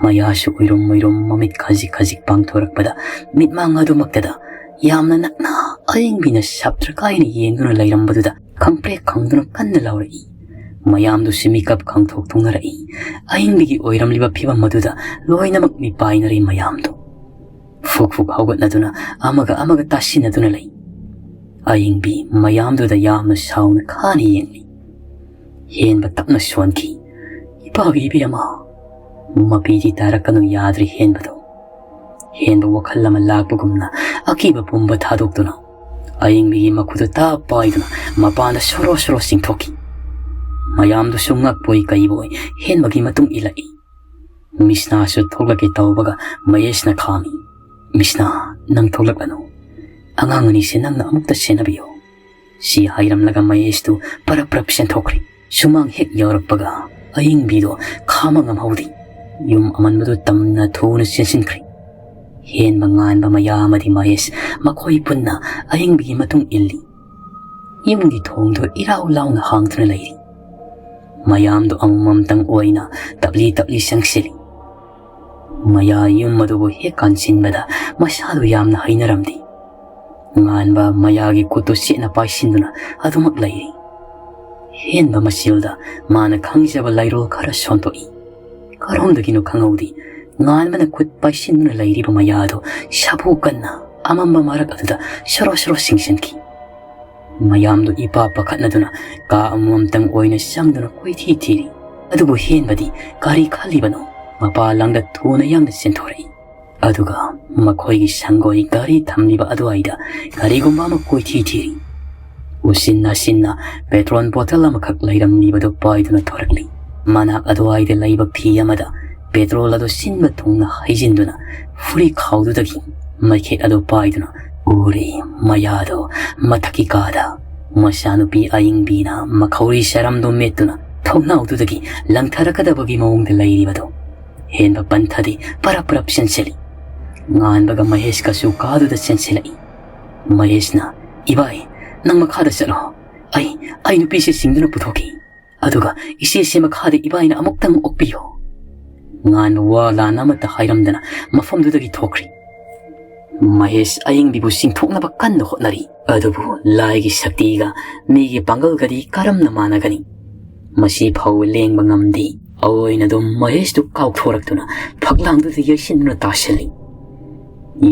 ꯃꯌꯥꯁꯨ ꯎꯏꯔꯨꯝ ꯎꯏꯔꯨꯝ ꯃꯃꯤꯠ ꯈꯖꯤꯛ ꯈꯖꯤꯛ ꯄꯥꯡꯊꯣꯔꯛꯄꯗ ꯃꯤꯠꯃꯥꯡ ꯑꯗꯨꯃꯛꯇꯗ ꯌꯥꯝꯅ ꯅꯛꯅ ꯑꯌꯤꯡꯕꯤꯅ ꯁꯞꯇ꯭ꯔ ꯀꯥꯏꯅ ꯌꯦꯡꯗꯨꯅ ꯂꯩꯔꯝꯕꯗꯨꯗ ꯈꯪꯄ꯭ꯔꯦꯛ ꯈꯪꯗꯨꯅ ꯀꯟꯅ ꯂꯥꯎꯔꯛꯏ꯫ ꯃꯌꯥꯝꯗꯨꯁꯨ ꯃꯤꯀꯞ ꯈꯪꯊꯣꯛ ꯊꯣꯛꯅꯔꯛꯏ꯫ ꯑꯌꯤꯡꯕꯤꯒꯤ ꯑꯣꯏꯔꯝꯂꯤꯕ ꯐꯤꯕꯝ ꯑꯗꯨꯗ ꯂꯣꯏꯅꯃꯛ ꯃꯤꯄꯥꯏꯅꯔꯦ ꯃꯌꯥꯝꯗꯨ꯫ ꯐꯨꯛ ꯐꯨꯛ ꯍꯧꯒꯠꯅꯗꯨꯅ ꯑꯃꯒ ꯑꯃꯒ ꯇꯥꯁꯤꯟꯅꯗꯨꯅ ꯂꯩ꯫ ꯑꯌꯤꯡꯕꯤ ꯃꯌꯥꯝꯗꯨꯗ ꯌꯥꯝꯅ ꯁꯥꯎꯅ ꯈꯥꯅ ꯌꯦꯡꯂꯤ꯫ ꯍꯦꯟꯕ ꯇꯞꯅ ꯁꯣꯟꯈꯤ꯫ "ꯏꯄꯥꯒꯤ ꯏꯕꯦꯝꯃ!" ꯃꯄꯤꯗꯤ ꯇꯥꯔꯛꯀꯅꯨ ꯌꯥꯗ꯭ꯔꯦ ꯍꯦꯟꯕꯗꯣ꯫ ꯍꯦꯟꯕ ꯋꯥꯈꯜ ꯑꯃ ꯂꯥꯛꯄꯒꯨꯝꯅ ꯑꯀꯤꯕ ꯄꯨꯝꯕ ꯊꯥꯗꯣꯛꯇꯨꯅ ꯑꯌꯤꯡꯕꯤꯒꯤ ꯃꯈꯨꯠꯇꯨ ꯇꯥꯞ ꯄꯥꯏꯗꯨꯅ ꯃꯄꯥꯟꯗ ꯁꯣꯔꯣ ꯁꯣꯔꯣ ꯆꯤꯡꯊꯣꯛꯈꯤ꯫ ꯃꯌꯥꯝꯗꯨꯁꯨ ꯉꯛꯄꯣꯏ ꯀꯩꯕꯣꯏ ꯍꯦꯟꯕꯒꯤ ꯃꯇꯨꯡ ꯏꯜꯂꯛꯏ꯫ ꯃꯤꯁꯅꯥꯁꯨ ꯊꯣꯛꯂꯛꯀꯦ ꯇꯧꯕꯒ ꯃꯍꯦꯁꯅ ꯈꯥꯝꯃꯤ꯫ "ꯃꯤꯁꯅꯥ, ꯅꯪ ꯊꯣꯛꯂꯛꯂꯅꯨ꯫ ꯑꯉꯥꯡ ꯑꯅꯤꯁꯦ ꯅꯪꯅ ꯑꯃꯨꯛꯇ ꯁꯦꯟꯅꯕꯤꯌꯨ"꯫ ꯁꯤ ꯍꯥꯏꯔꯝꯂꯒ ꯃꯍꯦꯁꯇꯨ ꯄꯔꯞ ꯄꯔꯞ ꯆꯦꯟꯊꯣꯛꯈ꯭ꯔꯦ꯫ ꯁꯨꯃꯥꯡ ꯍꯦꯛ ꯌꯧꯔꯛꯄꯒ ꯑꯌꯤꯡꯕꯤꯗꯣ ꯈꯥꯝꯕ ꯉꯝꯍꯧꯗꯦ꯫ ꯌꯨꯝ ꯑꯃꯟꯕꯗꯨ ꯇꯝꯅ ꯊꯨꯅ ꯆꯦꯟꯁꯤꯟꯈ꯭ꯔꯦ꯫ ꯍꯦꯟꯕ, ꯉꯥꯟꯕ, ꯃꯌꯥ ꯑꯃꯗꯤ ꯃꯍꯦꯁ ꯃꯈꯣꯏ ꯄꯨꯟꯅ ꯑꯌꯤꯡꯕꯤꯒꯤ ꯃꯇꯨꯡ ꯏꯜꯂꯤ꯫ ꯌꯨꯝꯒꯤ ꯊꯣꯡꯗꯨ ꯏꯔꯥꯎ ꯂꯥꯎꯅ ꯍꯥꯡꯗꯨꯅ ꯂꯩꯔꯤ꯫ ꯃꯌꯥꯝꯗꯨ ꯑꯃꯃꯝꯇꯪ ꯑꯣꯏꯅ ꯇꯞꯂꯤ ꯇꯞꯂꯤ ꯆꯪꯁꯤꯜꯂꯤ꯫ ꯃꯌꯥ ꯌꯨꯝ ꯑꯗꯨꯕꯨ ꯍꯦꯛ ꯀꯥꯟꯁꯤꯟꯕꯗ ꯃꯁꯥꯗꯨ ꯌꯥꯝꯅ ꯍꯩꯅꯔꯝꯗꯦ꯫ ꯉꯥꯟꯕ ꯃꯌꯥꯒꯤ ꯈꯨꯠꯇꯨ ꯆꯦꯠꯅ ꯄꯥꯏꯁꯤꯟꯗꯨꯅ ꯑꯗꯨꯃꯛ ꯂꯩꯔꯤ꯫ ꯍꯦꯟꯕ ꯃꯆꯤꯜꯗ ꯃꯥꯅ ꯈꯪꯖꯕ ꯂꯩꯔꯣꯜ ꯈꯔ ꯁꯣꯟꯗꯣꯛꯏ꯫ ꯀꯔꯣꯝꯗꯒꯤꯅꯣ ꯈꯪꯍꯧꯗꯦ, ꯉꯥꯟꯕꯅ ꯈꯨꯠ ꯄꯥꯏꯁꯤꯟꯗꯨꯅ ꯂꯩꯔꯤꯕ ꯃꯌꯥꯗꯨ ꯁꯥꯐꯨ ꯀꯟꯅ ꯑꯃꯝꯕ ꯃꯔꯛ ꯑꯗꯨꯗ ꯁꯣꯔꯣ ꯁꯣꯔꯣ ꯆꯤꯡꯁꯤꯟꯈꯤ꯫ ꯃꯌꯥꯝꯗꯨ ꯏꯄꯥ ꯄꯥꯈꯠꯅꯗꯨꯅ ꯀꯥ ꯑꯃꯃꯝꯇꯪ ꯑꯣꯏꯅ ꯆꯪꯗꯨꯅ ꯀꯣꯏꯊꯤ ꯊꯤꯔꯤ꯫ ꯑꯗꯨꯕꯨ ꯍꯦꯟꯕꯗꯤ ꯀꯔꯤ ꯈꯜꯂꯤꯕꯅꯣ? ꯃꯄꯥ ꯂꯥꯡꯗ ꯊꯨꯅ ꯌꯥꯡꯅ ꯆꯦꯟꯊꯣꯔꯛꯏ꯫ ꯑꯗꯨꯒ ꯃꯈꯣꯏꯒꯤ ꯁꯪꯒꯣꯏ ꯒꯥꯔꯤ ꯊꯝꯂꯤꯕ ꯑꯗꯨꯋꯥꯏꯗ ꯀꯔꯤꯒꯨꯝꯕ ꯑꯃ ꯀꯣꯏꯊꯤ ꯊꯤꯔꯤ꯫ ꯎꯆꯤꯟ ꯅꯥꯆꯤꯟꯅ ꯄꯦꯇ꯭ꯔꯣꯜ ꯕꯣꯇꯜ ꯑꯃꯈꯛ ꯂꯩꯔꯝꯂꯤꯕꯗꯨ ꯄꯥꯏꯗꯨꯅ ꯊꯣꯔꯛꯂꯤ꯫ ꯃꯅꯥꯛ ꯑꯗꯨꯋꯥꯏꯗ ꯂꯩꯕ ꯐꯤ ꯑꯃꯗ ꯄꯦꯇ꯭ꯔꯣꯜ ꯑꯗꯨ ꯁꯤꯟꯕ ꯊꯨꯡꯅ ꯍꯩꯖꯤꯟꯗꯨꯅ ꯐꯨꯔꯤꯠ ꯈꯥꯎꯗꯨꯗꯒꯤ ꯃꯩꯈꯦꯠ ꯑꯗꯨ ꯄꯥꯏꯗꯨꯅ ꯎꯔꯤ꯫ ꯃꯌꯥꯗꯣ ꯃꯊꯛꯀꯤ ꯀꯥꯗ ꯃꯆꯥꯅꯨꯄꯤ ꯑꯌꯤꯡꯕꯤꯅ ꯃꯈꯧꯔꯤ ꯆꯔꯝꯗꯣ ꯃꯦꯠꯇꯨꯅ ꯊꯣꯡꯅꯥꯎꯗꯨꯗꯒꯤ ꯂꯪꯊꯔꯛꯀꯗꯕꯒꯤ ꯃꯑꯣꯡꯗ ꯂꯩꯔꯤꯕꯗꯣ꯫ ꯍꯦꯟꯕ ꯄꯟꯊꯗꯤ ꯄꯔꯞ ꯄꯔꯞ ꯆꯦꯟꯁꯤꯜꯂꯤ꯫ ꯉꯥꯟꯕꯒ ꯃꯍꯦꯁꯀꯁꯨ ꯀꯥꯗꯨꯗ ꯆꯦꯟꯁꯤꯜꯂꯛꯏ꯫ ꯃꯍꯦꯁꯅ, "ꯏꯕꯥꯏ, ꯅꯪ ꯃꯈꯥꯗ ꯆꯠꯂꯣ꯫ ꯑꯩ, ꯑꯩ ꯅꯨꯄꯤꯁꯦ ꯆꯤꯡꯗꯨꯅ ꯄꯨꯊꯣꯛꯈꯤ꯫ ꯑꯗꯨꯒ ꯏꯆꯦꯁꯦ ꯃꯈꯥꯗ ꯏꯕꯥꯏꯅ ꯑꯃꯨꯛꯇꯪ ꯑꯣꯛꯄꯤꯌꯣ"꯫ ꯉꯥꯟꯕ ꯋꯥ ꯂꯥꯟ ꯑꯃꯠꯇ ꯍꯥꯏꯔꯝꯗꯅ ꯃꯐꯝꯗꯨꯗꯒꯤ ꯊꯣꯛꯈ꯭ꯔꯤ꯫ ꯃꯍꯦꯁ ꯑꯌꯤꯡꯕꯤꯕꯨ ꯆꯤꯡꯊꯣꯛꯅꯕ ꯀꯟꯅ ꯍꯣꯠꯅꯔꯤ꯫ ꯑꯗꯨꯕꯨ ꯂꯥꯏꯒꯤ ꯁꯛꯇꯤꯒ ꯃꯤꯒꯤ ꯄꯥꯡꯒꯜꯒꯗꯤ ꯀꯔꯝꯅ ꯃꯥꯟꯅꯒꯅꯤ? ꯃꯁꯤ ꯐꯥꯎꯕ ꯂꯦꯡꯕ ꯉꯝꯗꯦ꯫ ꯑꯑꯣꯏꯅꯗꯨ ꯃꯍꯦꯁꯇꯨ ꯀꯥꯎꯊꯣꯔꯛꯇꯨꯅ ꯐꯛꯂꯥꯡꯗꯨꯗ ꯌꯩꯁꯤꯟꯗꯨꯅ ꯇꯥꯁꯤꯜꯂꯤ꯫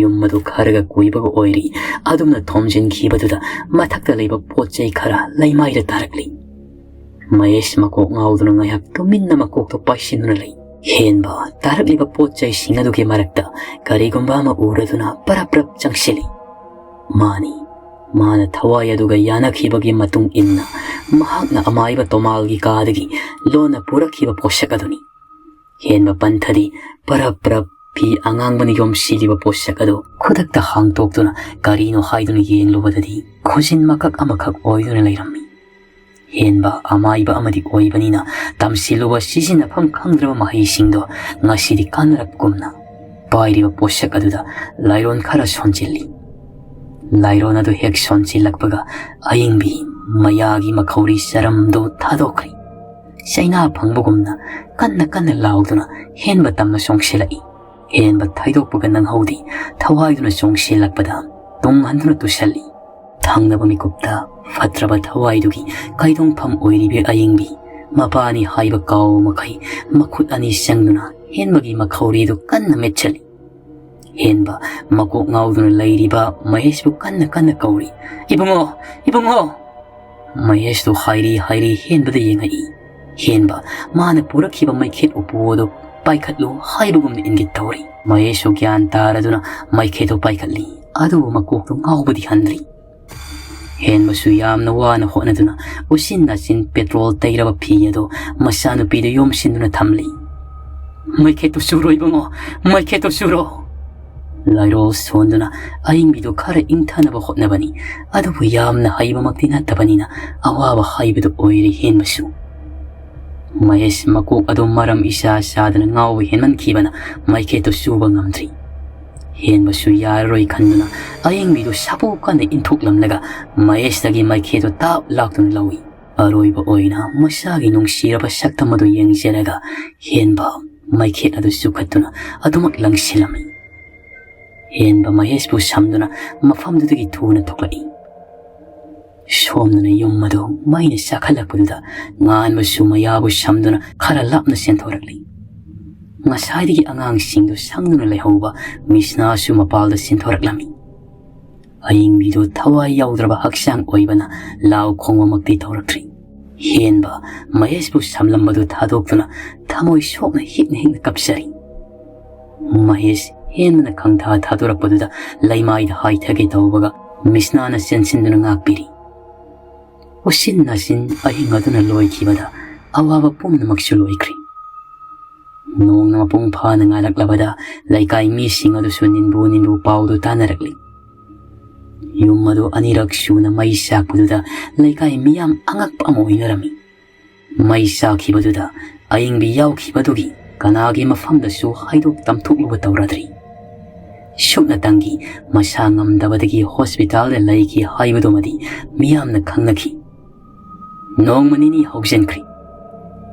ꯌꯨꯝ ꯑꯗꯨ ꯈꯔꯒ ꯀꯨꯏꯕꯒ ꯑꯣꯏꯔꯤ꯫ ꯑꯗꯨꯝꯅ ꯊꯣꯝꯖꯤꯟꯈꯤꯕꯗꯨꯗ ꯃꯊꯛꯇ ꯂꯩꯕ ꯄꯣꯠ ꯆꯩ ꯈꯔ ꯂꯩꯃꯥꯏꯗ ꯇꯥꯔꯛꯂꯤ꯫ ꯃꯍꯦꯁ ꯃꯀꯣꯛ ꯉꯥꯎꯗꯨꯅ ꯉꯥꯏꯍꯥꯛ ꯇꯨꯃꯤꯟꯅ ꯃꯀꯣꯛꯇꯣ ꯄꯥꯏꯁꯤꯟꯗꯨꯅ ꯂꯩ꯫ ꯍꯦꯟꯕ ꯇꯥꯔꯛꯂꯤꯕ ꯄꯣꯠ ꯆꯩꯁꯤꯡ ꯑꯗꯨꯒꯤ ꯃꯔꯛꯇ ꯀꯔꯤꯒꯨꯝꯕ ꯑꯃ ꯎꯔꯗꯨꯅ ꯄꯔꯞ ꯄꯔꯞ ꯆꯪꯁꯤꯜꯂꯤ꯫ ꯃꯥꯅꯤ, ꯃꯥꯅ ꯊꯋꯥꯏ ꯑꯗꯨꯒ ꯌꯥꯅꯈꯤꯕꯒꯤ ꯃꯇꯨꯡ ꯏꯟꯅ ꯃꯍꯥꯛꯅ ꯑꯃꯥꯏꯕ ꯇꯣꯃꯥꯜꯒꯤ ꯀꯥꯗꯒꯤ ꯂꯣꯟꯅ ꯄꯨꯔꯛꯈꯤꯕ ꯄꯣꯠꯁꯛ ꯑꯗꯨꯅꯤ꯫ ꯍꯦꯟꯕ ꯄꯟꯊꯗꯤ ꯄꯔꯞ ꯄꯔꯞ ꯐꯤ ꯑꯉꯥꯡꯕꯅ ꯌꯣꯝꯁꯤꯜꯂꯤꯕ ꯄꯣꯠꯁꯛ ꯑꯗꯨ ꯈꯨꯗꯛꯇ ꯍꯥꯡꯗꯣꯛꯇꯨꯅ ꯀꯔꯤꯅꯣ ꯍꯥꯏꯗꯨꯅ ꯌꯦꯡꯂꯨꯕꯗꯗꯤ ꯈꯨꯖꯤꯟ ꯃꯀꯛ ꯑꯃꯈꯛ ꯑꯣꯏꯗꯨꯅ ꯂꯩꯔꯝꯃꯤ꯫ ꯍꯦꯟꯕ ꯑꯃꯥꯏꯕ ꯑꯃꯗꯤ ꯑꯣꯏꯕꯅꯤꯅ ꯇꯝꯁꯤꯜꯂꯨꯕ ꯁꯤꯖꯤꯟꯅꯐꯝ ꯈꯪꯗ꯭ꯔꯕ ꯃꯍꯩꯁꯤꯡꯗꯣ ꯉꯁꯤꯗꯤ ꯀꯥꯟꯅꯔꯛꯄꯒꯨꯝꯅ ꯄꯥꯏꯔꯤꯕ ꯄꯣꯠꯁꯛ ꯑꯗꯨꯗ ꯂꯥꯏꯔꯣꯟ ꯈꯔ ꯁꯣꯟꯖꯤꯜꯂꯤ꯫ ꯂꯥꯏꯔꯣꯟ ꯑꯗꯨ ꯍꯦꯛ ꯁꯣꯟꯖꯤꯜꯂꯛꯄꯒ ꯑꯌꯤꯡꯕꯤ ꯃꯌꯥꯒꯤ ꯃꯈꯧꯔꯤ ꯆꯔꯝꯗꯨ ꯊꯥꯗꯣꯛꯈ꯭ꯔꯤ꯫ ꯆꯩꯅꯥ ꯐꯪꯕꯒꯨꯝꯅ ꯀꯟꯅ ꯀꯟꯅ ꯂꯥꯎꯗꯨꯅ ꯍꯦꯟꯕ ꯇꯝꯅ ꯆꯣꯡꯁꯤꯜꯂꯛꯏ꯫ ꯍꯦꯟꯕ ꯊꯩꯗꯣꯛꯄꯒ ꯅꯪꯍꯧꯗꯦ꯫ ꯊꯋꯥꯏꯗꯨꯅ ꯆꯣꯡꯁꯤꯜꯂꯛꯄꯗ ꯇꯨꯡ ꯍꯟꯗꯨꯅ ꯇꯨꯁꯜꯂꯤ꯫ ꯊꯪꯅꯕ ꯃꯤꯀꯨꯞꯇ ꯐꯠꯇ꯭ꯔꯕ ꯊꯋꯥꯏꯗꯨꯒꯤ ꯀꯩꯗꯣꯡꯐꯝ ꯑꯣꯏꯔꯤꯕꯤ ꯑꯌꯤꯡꯕꯤ ꯃꯄꯥꯅꯤ ꯍꯥꯏꯕ ꯀꯥꯎ ꯃꯈꯩ ꯃꯈꯨꯠ ꯑꯅꯤ ꯆꯪꯗꯨꯅ ꯍꯦꯟꯕꯒꯤ ꯃꯈꯧꯔꯤꯗꯨ ꯀꯟꯅ ꯃꯦꯠꯁꯤꯜꯂꯤ꯫ ꯍꯦꯟꯕ ꯃꯀꯣꯛ ꯉꯥꯎꯗꯨꯅ ꯂꯩꯔꯤꯕ ꯃꯍꯦꯁꯄꯨ ꯀꯟꯅ ꯀꯟꯅ ꯀꯧꯔꯤ꯫ "ꯏꯕꯨꯡꯉꯣ! ꯏꯕꯨꯡꯉꯣ!" ꯃꯍꯦꯁꯇꯨ ꯍꯥꯏꯔꯤ ꯍꯥꯏꯔꯤ ꯍꯦꯟꯕꯗ ꯌꯦꯡꯉꯛꯏ꯫ ꯍꯦꯟꯕ ꯃꯥꯅ ꯄꯨꯔꯛꯈꯤꯕ ꯃꯩꯈꯦꯠ ꯎꯄꯨ ꯑꯗꯨ ꯄꯥꯏꯈꯠꯂꯨ ꯍꯥꯏꯕꯒꯨꯝꯅ ꯏꯪꯒꯤꯠ ꯇꯧꯔꯤ꯫ ꯃꯍꯦꯁꯁꯨ ꯒ꯭ꯌꯥꯟ ꯇꯥꯔꯗꯨꯅ ꯃꯩꯈꯦꯠꯇꯨ ꯄꯥꯏꯈꯠꯂꯤ꯫ ꯑꯗꯨꯕꯨ ꯃꯀꯣꯛꯇꯨ ꯉꯥꯎꯕꯗꯤ ꯍꯟꯗ꯭ꯔꯤ꯫ ꯍꯦꯟꯕꯁꯨ ꯌꯥꯝꯅ ꯋꯥꯅ ꯍꯣꯠꯅꯗꯨꯅ ꯎꯆꯤꯟ ꯅꯥꯆꯤꯟ ꯄꯦꯇ꯭ꯔꯣꯜ ꯇꯩꯔꯕ ꯐꯤ ꯑꯗꯨ ꯃꯆꯥꯅꯨꯄꯤꯗ ꯌꯣꯝꯁꯤꯟꯗꯨꯅ ꯊꯝꯂꯤ꯫ "ꯃꯩꯈꯦꯠꯇꯨ ꯆꯨꯔꯣ ꯏꯕꯨꯡꯉꯣ, ꯃꯩꯈꯦꯠꯇꯨ ꯆꯨꯔꯣ!" ꯂꯥꯏꯔꯣ ꯁꯣꯟꯗꯨꯅ ꯑꯏꯪꯕꯤꯗꯨ ꯈꯔ ꯏꯪꯊꯅꯕ ꯍꯣꯠꯅꯕꯅꯤ꯫ ꯑꯗꯨꯕꯨ ꯌꯥꯝꯅ ꯍꯩꯕꯃꯛꯇꯤ ꯅꯠꯇꯕꯅꯤꯅ ꯑꯋꯥꯕ ꯍꯥꯏꯕꯗꯨ ꯑꯣꯏꯔꯦ ꯍꯦꯟꯕꯁꯨ꯫ ꯃꯍꯦꯁ ꯃꯀꯣꯛ ꯑꯗꯨ ꯃꯔꯝ ꯏꯆꯥ ꯆꯥꯗꯅ ꯉꯥꯎꯕ ꯍꯦꯟꯃꯟꯈꯤꯕꯅ ꯃꯩꯈꯦꯠꯇꯨ ꯆꯨꯕ ꯉꯝꯗ꯭ꯔꯤ꯫ ꯍꯦꯟꯕꯁꯨ ꯌꯥꯔꯔꯣꯏ ꯈꯟꯗꯨꯅ ꯑꯌꯤꯡꯕꯤꯗꯨ ꯁꯥꯐꯨ ꯀꯟꯅ ꯏꯟꯊꯣꯛꯂꯝꯂꯒ ꯃꯍꯦꯁꯇꯒꯤ ꯃꯩꯈꯦꯠꯇꯨ ꯇꯥꯞ ꯂꯥꯛꯇꯨꯅ ꯂꯧꯏ꯫ ꯑꯔꯣꯏꯕ ꯑꯣꯏꯅ ꯃꯁꯥꯒꯤ ꯅꯨꯡꯁꯤꯔꯕ ꯁꯛꯇꯝ ꯑꯗꯨ ꯌꯦꯡꯖꯔꯒ ꯍꯦꯟꯕ ꯃꯩꯈꯦꯠ ꯑꯗꯨ ꯆꯨꯈꯠꯇꯨꯅ ꯑꯗꯨꯃꯛ ꯂꯪꯁꯤꯜꯂꯝꯃꯤ꯫ ꯍꯦꯟꯕ ꯃꯍꯦꯁꯄꯨ ꯁꯝꯗꯨꯅ ꯃꯐꯝꯗꯨꯗꯒꯤ ꯊꯨꯅ ꯊꯣꯛꯂꯛꯏ꯫ ꯁꯣꯝꯗꯅ ꯌꯨꯝ ꯑꯗꯨ ꯃꯩꯅ ꯆꯥꯛꯈꯠꯂꯛꯄꯗꯨꯗ ꯉꯥꯟꯕꯁꯨ ꯃꯌꯥꯕꯨ ꯁꯝꯗꯨꯅ ꯈꯔ ꯂꯥꯞꯅ ꯆꯦꯟꯊꯣꯔꯛꯂꯤ꯫ ꯉꯁꯥꯏꯗꯒꯤ ꯑꯉꯥꯡꯁꯤꯡꯗꯨ ꯁꯪꯗꯨꯅ ꯂꯩꯍꯧꯕ ꯃꯤꯁꯅꯥꯁꯨ ꯃꯄꯥꯜꯗ ꯆꯦꯟꯊꯣꯔꯛꯂꯝꯃꯤ꯫ ꯑꯌꯤꯡꯕꯤꯗꯨ ꯊꯋꯥꯏ ꯌꯥꯎꯗ꯭ꯔꯕ ꯍꯛꯆꯥꯡ ꯑꯣꯏꯕꯅ ꯂꯥꯎ ꯈꯣꯡꯕꯃꯛꯇꯤ ꯇꯧꯔꯛꯇ꯭ꯔꯤ꯫ ꯍꯦꯟꯕ ꯃꯍꯦꯁꯄꯨ ꯁꯝꯂꯝꯕꯗꯨ ꯊꯥꯗꯣꯛꯇꯨꯅ ꯊꯃꯣꯏ ꯁꯣꯛꯅ ꯍꯤꯛꯅ ꯍꯤꯛꯅ ꯀꯞꯆꯔꯤ꯫ ꯃꯍꯦꯁ ꯍꯦꯟꯕꯅ ꯈꯪꯊꯥ ꯊꯥꯗꯣꯔꯛꯄꯗꯨꯗ ꯂꯩꯃꯥꯏꯗ ꯍꯥꯏꯊꯒꯦ ꯇꯧꯕꯒ ꯃꯤꯁꯅꯥꯅ ꯆꯦꯟꯁꯤꯟꯗꯨꯅ ꯉꯥꯛꯄꯤꯔꯤ꯫ ꯎꯆꯤꯟ ꯅꯥꯆꯤꯟ ꯑꯍꯤꯡ ꯑꯗꯨꯅ ꯂꯣꯏꯈꯤꯕꯗ ꯑꯋꯥꯕ ꯄꯨꯝꯅꯃꯛꯁꯨ ꯂꯣꯏꯈ꯭ꯔꯦ꯫ ꯅꯣꯡꯅ ꯃꯄꯨꯡ ꯐꯥꯅ ꯉꯥꯜꯂꯛꯂꯕꯗ ꯂꯩꯀꯥꯏ ꯃꯤꯁꯤꯡ ꯑꯗꯨꯁꯨ ꯅꯤꯟꯕꯨ ꯅꯤꯟꯕꯨ ꯄꯥꯎꯗꯨ ꯇꯥꯅꯔꯛꯂꯤ꯫ ꯌꯨꯝ ꯑꯗꯨ ꯑꯅꯤꯔꯛ ꯁꯨꯅ ꯃꯩ ꯆꯥꯛꯄꯗꯨꯗ ꯂꯩꯀꯥꯏ ꯃꯤꯌꯥꯝ ꯑꯉꯛꯄ ꯑꯃ ꯑꯣꯏꯅꯔꯝꯃꯤ꯫ ꯃꯩ ꯆꯥꯛꯈꯤꯕꯗꯨꯗ ꯑꯏꯪꯕꯤ ꯌꯥꯎꯈꯤꯕꯗꯨꯒꯤ ꯀꯅꯥꯒꯤ ꯃꯐꯝꯗꯁꯨ ꯍꯥꯏꯗꯣꯛ ꯇꯝꯊꯣꯛꯂꯨꯕ ꯇꯧꯔꯗ꯭ꯔꯤ꯫ ꯁꯨꯞꯅꯇꯪꯒꯤ ꯃꯁꯥ ꯉꯝꯗꯕꯗꯒꯤ ꯍꯣꯁꯄꯤꯇꯥꯜꯗ ꯂꯩꯈꯤ ꯍꯥꯏꯕꯗꯨꯃꯗꯤ ꯃꯤꯌꯥꯝꯅ ꯈꯪꯅꯈꯤ꯫ ꯅꯣꯡꯃ ꯅꯤꯅꯤ ꯍꯧꯖꯤꯟꯈ꯭ꯔꯦ꯫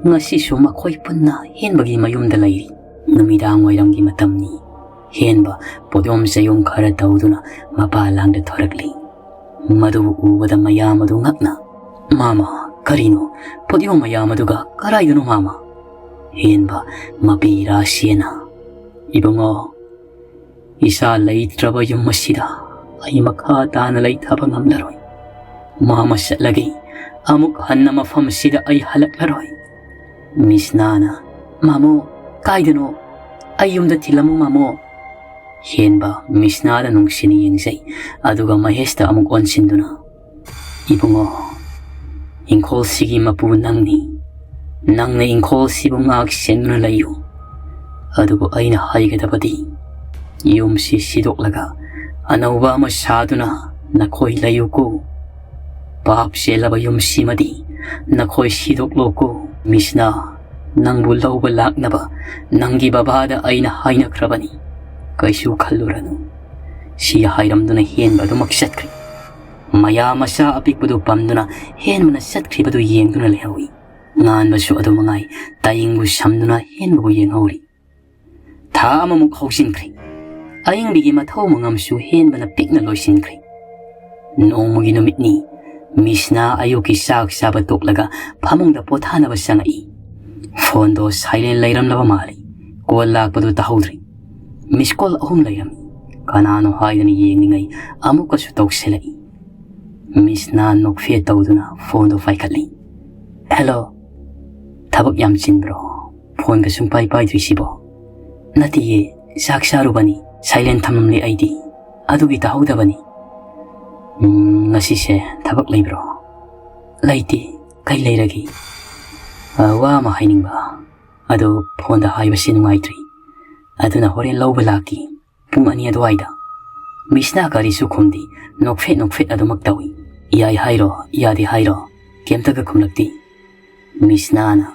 ꯉꯁꯤꯁꯨ ꯃꯈꯣꯏ ꯄꯨꯟꯅ ꯍꯦꯟꯕꯒꯤ ꯃꯌꯨꯝꯗ ꯂꯩꯔꯤ꯫ ꯅꯨꯃꯤꯗꯥꯡ ꯋꯥꯏꯔꯝꯒꯤ ꯃꯇꯝꯅꯤ꯫ ꯍꯦꯟꯕ ꯄꯣꯠꯌꯣꯝ ꯆꯌꯣꯝ ꯈꯔ ꯇꯧꯗꯨꯅ ꯃꯄꯥ ꯂꯥꯡꯗ ꯊꯣꯔꯛꯂꯤ꯫ ꯃꯗꯨꯕꯨ ꯎꯕꯗ ꯃꯌꯥꯝ ꯑꯗꯨ ꯉꯛꯅ, "ꯃꯥꯃ, ꯀꯔꯤꯅꯣ? ꯄꯣꯠꯌꯣꯝ ꯃꯌꯥꯝ ꯑꯗꯨꯒ ꯀꯔꯥꯏꯗꯅꯣ ꯃꯥꯃ?" ꯍꯦꯟꯕ ꯃꯄꯤ ꯔꯥꯁꯤꯌꯥꯅ, "ꯏꯕꯨꯡꯉꯣ, ꯏꯆꯥ ꯂꯩꯇ꯭ꯔꯕ ꯌꯨꯝ ꯑꯁꯤꯗ ꯑꯩ ꯃꯈꯥ ꯇꯥꯅ ꯂꯩꯊꯕ ꯉꯝꯂꯔꯣꯏ꯫ ꯃꯥꯃ ꯆꯠꯂꯒꯦ꯫ ꯑꯃꯨꯛ ꯍꯟꯅ ꯃꯐꯝ ꯑꯁꯤꯗ ꯑꯩ ꯍꯜꯂꯛꯂꯔꯣꯏ꯫" ꯃꯤꯁꯅꯥꯅ, "ꯃꯥꯃꯣ, ꯀꯥꯏꯗꯅꯣ? ꯑꯩ ꯌꯨꯝꯗ ꯊꯤꯜꯂꯝꯃꯨ, ꯃꯥꯃꯣ꯫" ꯍꯦꯟꯕ ꯃꯤꯁꯅꯥꯗ ꯅꯨꯡꯁꯤꯅ ꯌꯦꯡꯖꯩ, ꯑꯗꯨꯒ ꯃꯍꯦꯁꯇ ꯑꯃꯨꯛ ꯑꯣꯟꯁꯤꯟꯗꯨꯅ, "ꯏꯕꯨꯡꯉꯣ, ꯏꯪꯈꯣꯜꯁꯤꯒꯤ ꯃꯄꯨ ꯅꯪꯅꯤ꯫ ꯅꯪꯅ ꯏꯪꯈꯣꯜꯁꯤꯕꯨ ꯉꯥꯛ ꯁꯦꯟꯗꯨꯅ ꯂꯩꯌꯨ꯫ ꯑꯗꯨꯕꯨ ꯑꯩꯅ ꯍꯥꯏꯒꯗꯕꯗꯤ, ꯌꯨꯝꯁꯤ ꯁꯤꯗꯣꯛꯂꯒ ꯑꯅꯧꯕ ꯑꯃ ꯁꯥꯗꯨꯅ ꯅꯈꯣꯏ ꯂꯩꯌꯨꯀꯣ꯫ ꯄꯥꯞ ꯆꯦꯜꯂꯕ ꯌꯨꯝꯁꯤꯃꯗꯤ ꯅꯈꯣꯏ ꯁꯤꯗꯣꯛꯂꯣꯀꯣ꯫ ꯃꯤꯁꯅꯥ, ꯅꯪꯕꯨ ꯂꯧꯕ ꯂꯥꯛꯅꯕ ꯅꯪꯒꯤ ꯕꯕꯥꯗ ꯑꯩꯅ ꯍꯥꯏꯅꯈ꯭ꯔꯕꯅꯤ꯫ ꯀꯩꯁꯨ ꯈꯜꯂꯨꯔꯅꯨ꯫" ꯁꯤ ꯍꯥꯏꯔꯝꯗꯨꯅ ꯍꯦꯟꯕ ꯑꯗꯨꯃꯛ ꯆꯠꯈ꯭ꯔꯦ꯫ ꯃꯌꯥ ꯃꯆꯥ ꯑꯄꯤꯛꯄꯗꯨ ꯄꯝꯗꯨꯅ ꯍꯦꯟꯕꯅ ꯆꯠꯈ꯭ꯔꯤꯕꯗꯨ ꯌꯦꯡꯗꯨꯅ ꯂꯩꯍꯧꯏ꯫ ꯉꯥꯟꯕꯁꯨ ꯑꯗꯨ ꯃꯉꯥꯏ ꯇꯥꯌꯦꯡꯕꯨ ꯁꯝꯗꯨꯅ ꯍꯦꯟꯕꯕꯨ ꯌꯦꯡꯍꯧꯔꯤ꯫ ꯊꯥ ꯑꯃꯃꯨꯛ ꯍꯧꯖꯤꯟꯈ꯭ꯔꯦ꯫ ꯑꯏꯪꯕꯤꯒꯤ ꯃꯊꯧ ꯃꯉꯝꯁꯨ ꯍꯦꯟꯕꯅ ꯄꯤꯛꯅ ꯂꯣꯏꯁꯤꯟꯈ꯭ꯔꯦ꯫ ꯅꯣꯡꯃꯒꯤ ꯅꯨꯃꯤꯠꯅꯤ꯫ ꯃꯤꯁꯅꯥ ꯑꯌꯨꯛꯀꯤ ꯆꯥꯛ ꯆꯥꯕ ꯇꯣꯛꯂꯒ ꯐꯃꯨꯡꯗ ꯄꯣꯊꯥꯅꯕ ꯆꯪꯉꯛꯏ꯫ ꯐꯣꯟꯗꯣ ꯁꯥꯏꯂꯦꯟ ꯂꯩꯔꯝꯂꯕ ꯃꯥꯜꯂꯤ꯫ ꯀꯣꯜ ꯂꯥꯛꯄꯗꯨ ꯇꯥꯍꯧꯗ꯭ꯔꯦ꯫ ꯃꯤꯁ ꯀꯣꯜ ꯑꯍꯨꯝ ꯂꯩꯔꯝꯃꯤ꯫ ꯀꯅꯥꯅꯣ ꯍꯥꯏꯗꯨꯅ ꯌꯦꯡꯂꯤꯉꯩ ꯑꯃꯨꯛꯀꯁꯨ ꯇꯧꯁꯤꯜꯂꯛꯏ꯫ ꯃꯤꯁꯅꯥ ꯅꯣꯛꯐꯦꯠ ꯇꯧꯗꯨꯅ ꯐꯣꯟꯗꯨ ꯄꯥꯏꯈꯠꯂꯤ꯫ "ꯍꯦꯜꯂꯣ꯫ ꯊꯕꯛ ꯌꯥꯝ ꯆꯤꯟꯕ꯭ꯔꯣ? ꯐꯣꯟꯒ ꯁꯨꯡꯄꯥꯏ ꯄꯥꯏꯗ꯭ꯔꯤꯁꯤꯕꯣ?" "ꯅꯠꯇꯤꯌꯦ, ꯆꯥꯛ ꯆꯥꯔꯨꯕꯅꯤ꯫ ꯁꯥꯏꯂꯦꯟ ꯊꯝꯂꯝꯂꯦ ꯑꯩꯗꯤ꯫ ꯑꯗꯨꯒꯤ ꯇꯥꯍꯧꯗꯕꯅꯤ꯫" "ꯎꯝ, ꯉꯁꯤꯁꯦ ꯊꯕꯛ ꯂꯩꯕ꯭ꯔꯣ?" "ꯂꯩꯇꯦ꯫ ꯀꯩ ꯂꯩꯔꯒꯦ?" "ꯑ, ꯋꯥ ꯑꯃ ꯍꯥꯏꯅꯤꯡꯕ꯫ ꯑꯗꯣ ꯐꯣꯟꯗ ꯍꯥꯏꯕꯁꯤ ꯅꯨꯡꯉꯥꯏꯇ꯭ꯔꯤ꯫ ꯑꯗꯨꯅ ꯍꯣꯔꯦꯟ ꯂꯧꯕ ꯂꯥꯛꯀꯦ꯫ ꯄꯨꯡ ꯑꯅꯤ ꯑꯗꯨꯋꯥꯏꯗ꯫" ꯃꯤꯁꯅ ꯀꯔꯤꯁꯨ ꯈꯨꯝꯗꯦ꯫ ꯅꯣꯛꯐꯦꯠ ꯅꯣꯛꯐꯦꯠ ꯑꯗꯨꯃꯛ ꯇꯧꯏ꯫ "ꯌꯥꯏ ꯍꯥꯏꯔꯣ, ꯌꯥꯗꯦ ꯍꯥꯏꯔꯣ?" ꯀꯩꯝꯇꯒ ꯈꯨꯝꯂꯛꯇꯦ꯫ ꯃꯤꯁꯅꯥꯅ,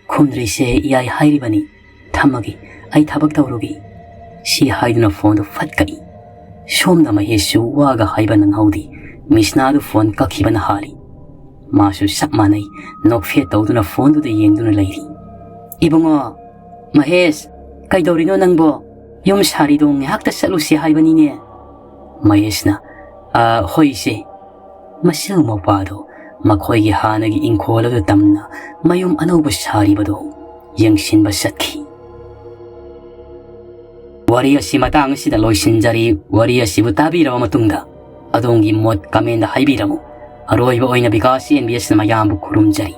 "ꯈꯨꯝꯗ꯭ꯔꯤꯁꯦ ꯌꯥꯏ ꯍꯥꯏꯔꯤꯕꯅꯤ꯫ ꯊꯝꯃꯒꯦ, ꯑꯩ ꯊꯕꯛ ꯇꯧꯔꯨꯒꯦ꯫" ꯁꯤ ꯍꯥꯏꯗꯨꯅ ꯐꯣꯟꯗꯨ ꯐꯠ ꯀꯛꯏ꯫ ꯁꯣꯝꯗ ꯃꯍꯦꯁꯁꯨ ꯋꯥꯒ ꯍꯥꯏꯕ ꯅꯪꯍꯧꯗꯦ꯫ ꯃꯤꯁꯅꯥꯗꯨ ꯐꯣꯟ ꯀꯛꯈꯤꯕꯅ ꯍꯥꯜꯂꯤ꯫ ꯃꯥꯁꯨ ꯆꯞ ꯃꯥꯟꯅꯩ, ꯅꯣꯛꯐꯦꯠ ꯇꯧꯗꯨꯅ ꯐꯣꯟꯗꯨꯗ ꯌꯦꯡꯗꯨꯅ ꯂꯩꯔꯤ꯫ "ꯏꯕꯨꯡꯉꯣ, ꯃꯍꯦꯁ, ꯀꯩꯗꯧꯔꯤꯅꯣ ꯅꯪꯕꯣ? ꯌꯨꯝ ꯁꯥꯔꯤꯗꯣ ꯉꯥꯏꯍꯥꯛꯇ ꯆꯠꯂꯨꯁꯤ ꯍꯥꯏꯕꯅꯤꯅꯦ꯫" ꯃꯍꯦꯁꯅ, "ꯑ, ꯍꯣꯏ ꯏꯆꯦ꯫" ꯃꯆꯤꯜ ꯃꯧꯄꯥꯗꯣ ꯃꯈꯣꯏꯒꯤ ꯍꯥꯟꯅꯒꯤ ꯏꯪꯈꯣꯜ ꯑꯗꯨ ꯇꯝꯅ ꯃꯌꯨꯝ ꯑꯅꯧꯕ ꯁꯥꯔꯤꯕꯗꯨ ꯌꯦꯡꯁꯤꯟꯕ ꯆꯠꯈꯤ꯫ ꯋꯥꯔꯤ ꯑꯁꯤ ꯃꯇꯥꯡ ꯑꯁꯤꯗ ꯂꯣꯏꯁꯤꯟꯖꯔꯤ꯫ ꯋꯥꯔꯤ ꯑꯁꯤꯕꯨ ꯇꯥꯕꯤꯔꯕ ꯃꯇꯨꯡꯗ ꯑꯗꯣꯝꯒꯤ ꯃꯣꯠ comment ꯍꯥꯏꯕꯤꯔꯝꯃꯨ꯫ ꯑꯔꯣꯏꯕ ꯑꯣꯏꯅ ꯕꯤꯀꯥꯁ ꯑꯦꯟ ꯕꯤ ꯑꯦꯁꯅ ꯃꯌꯥꯝꯕꯨ ꯈꯨꯔꯨꯝꯖꯔꯤ꯫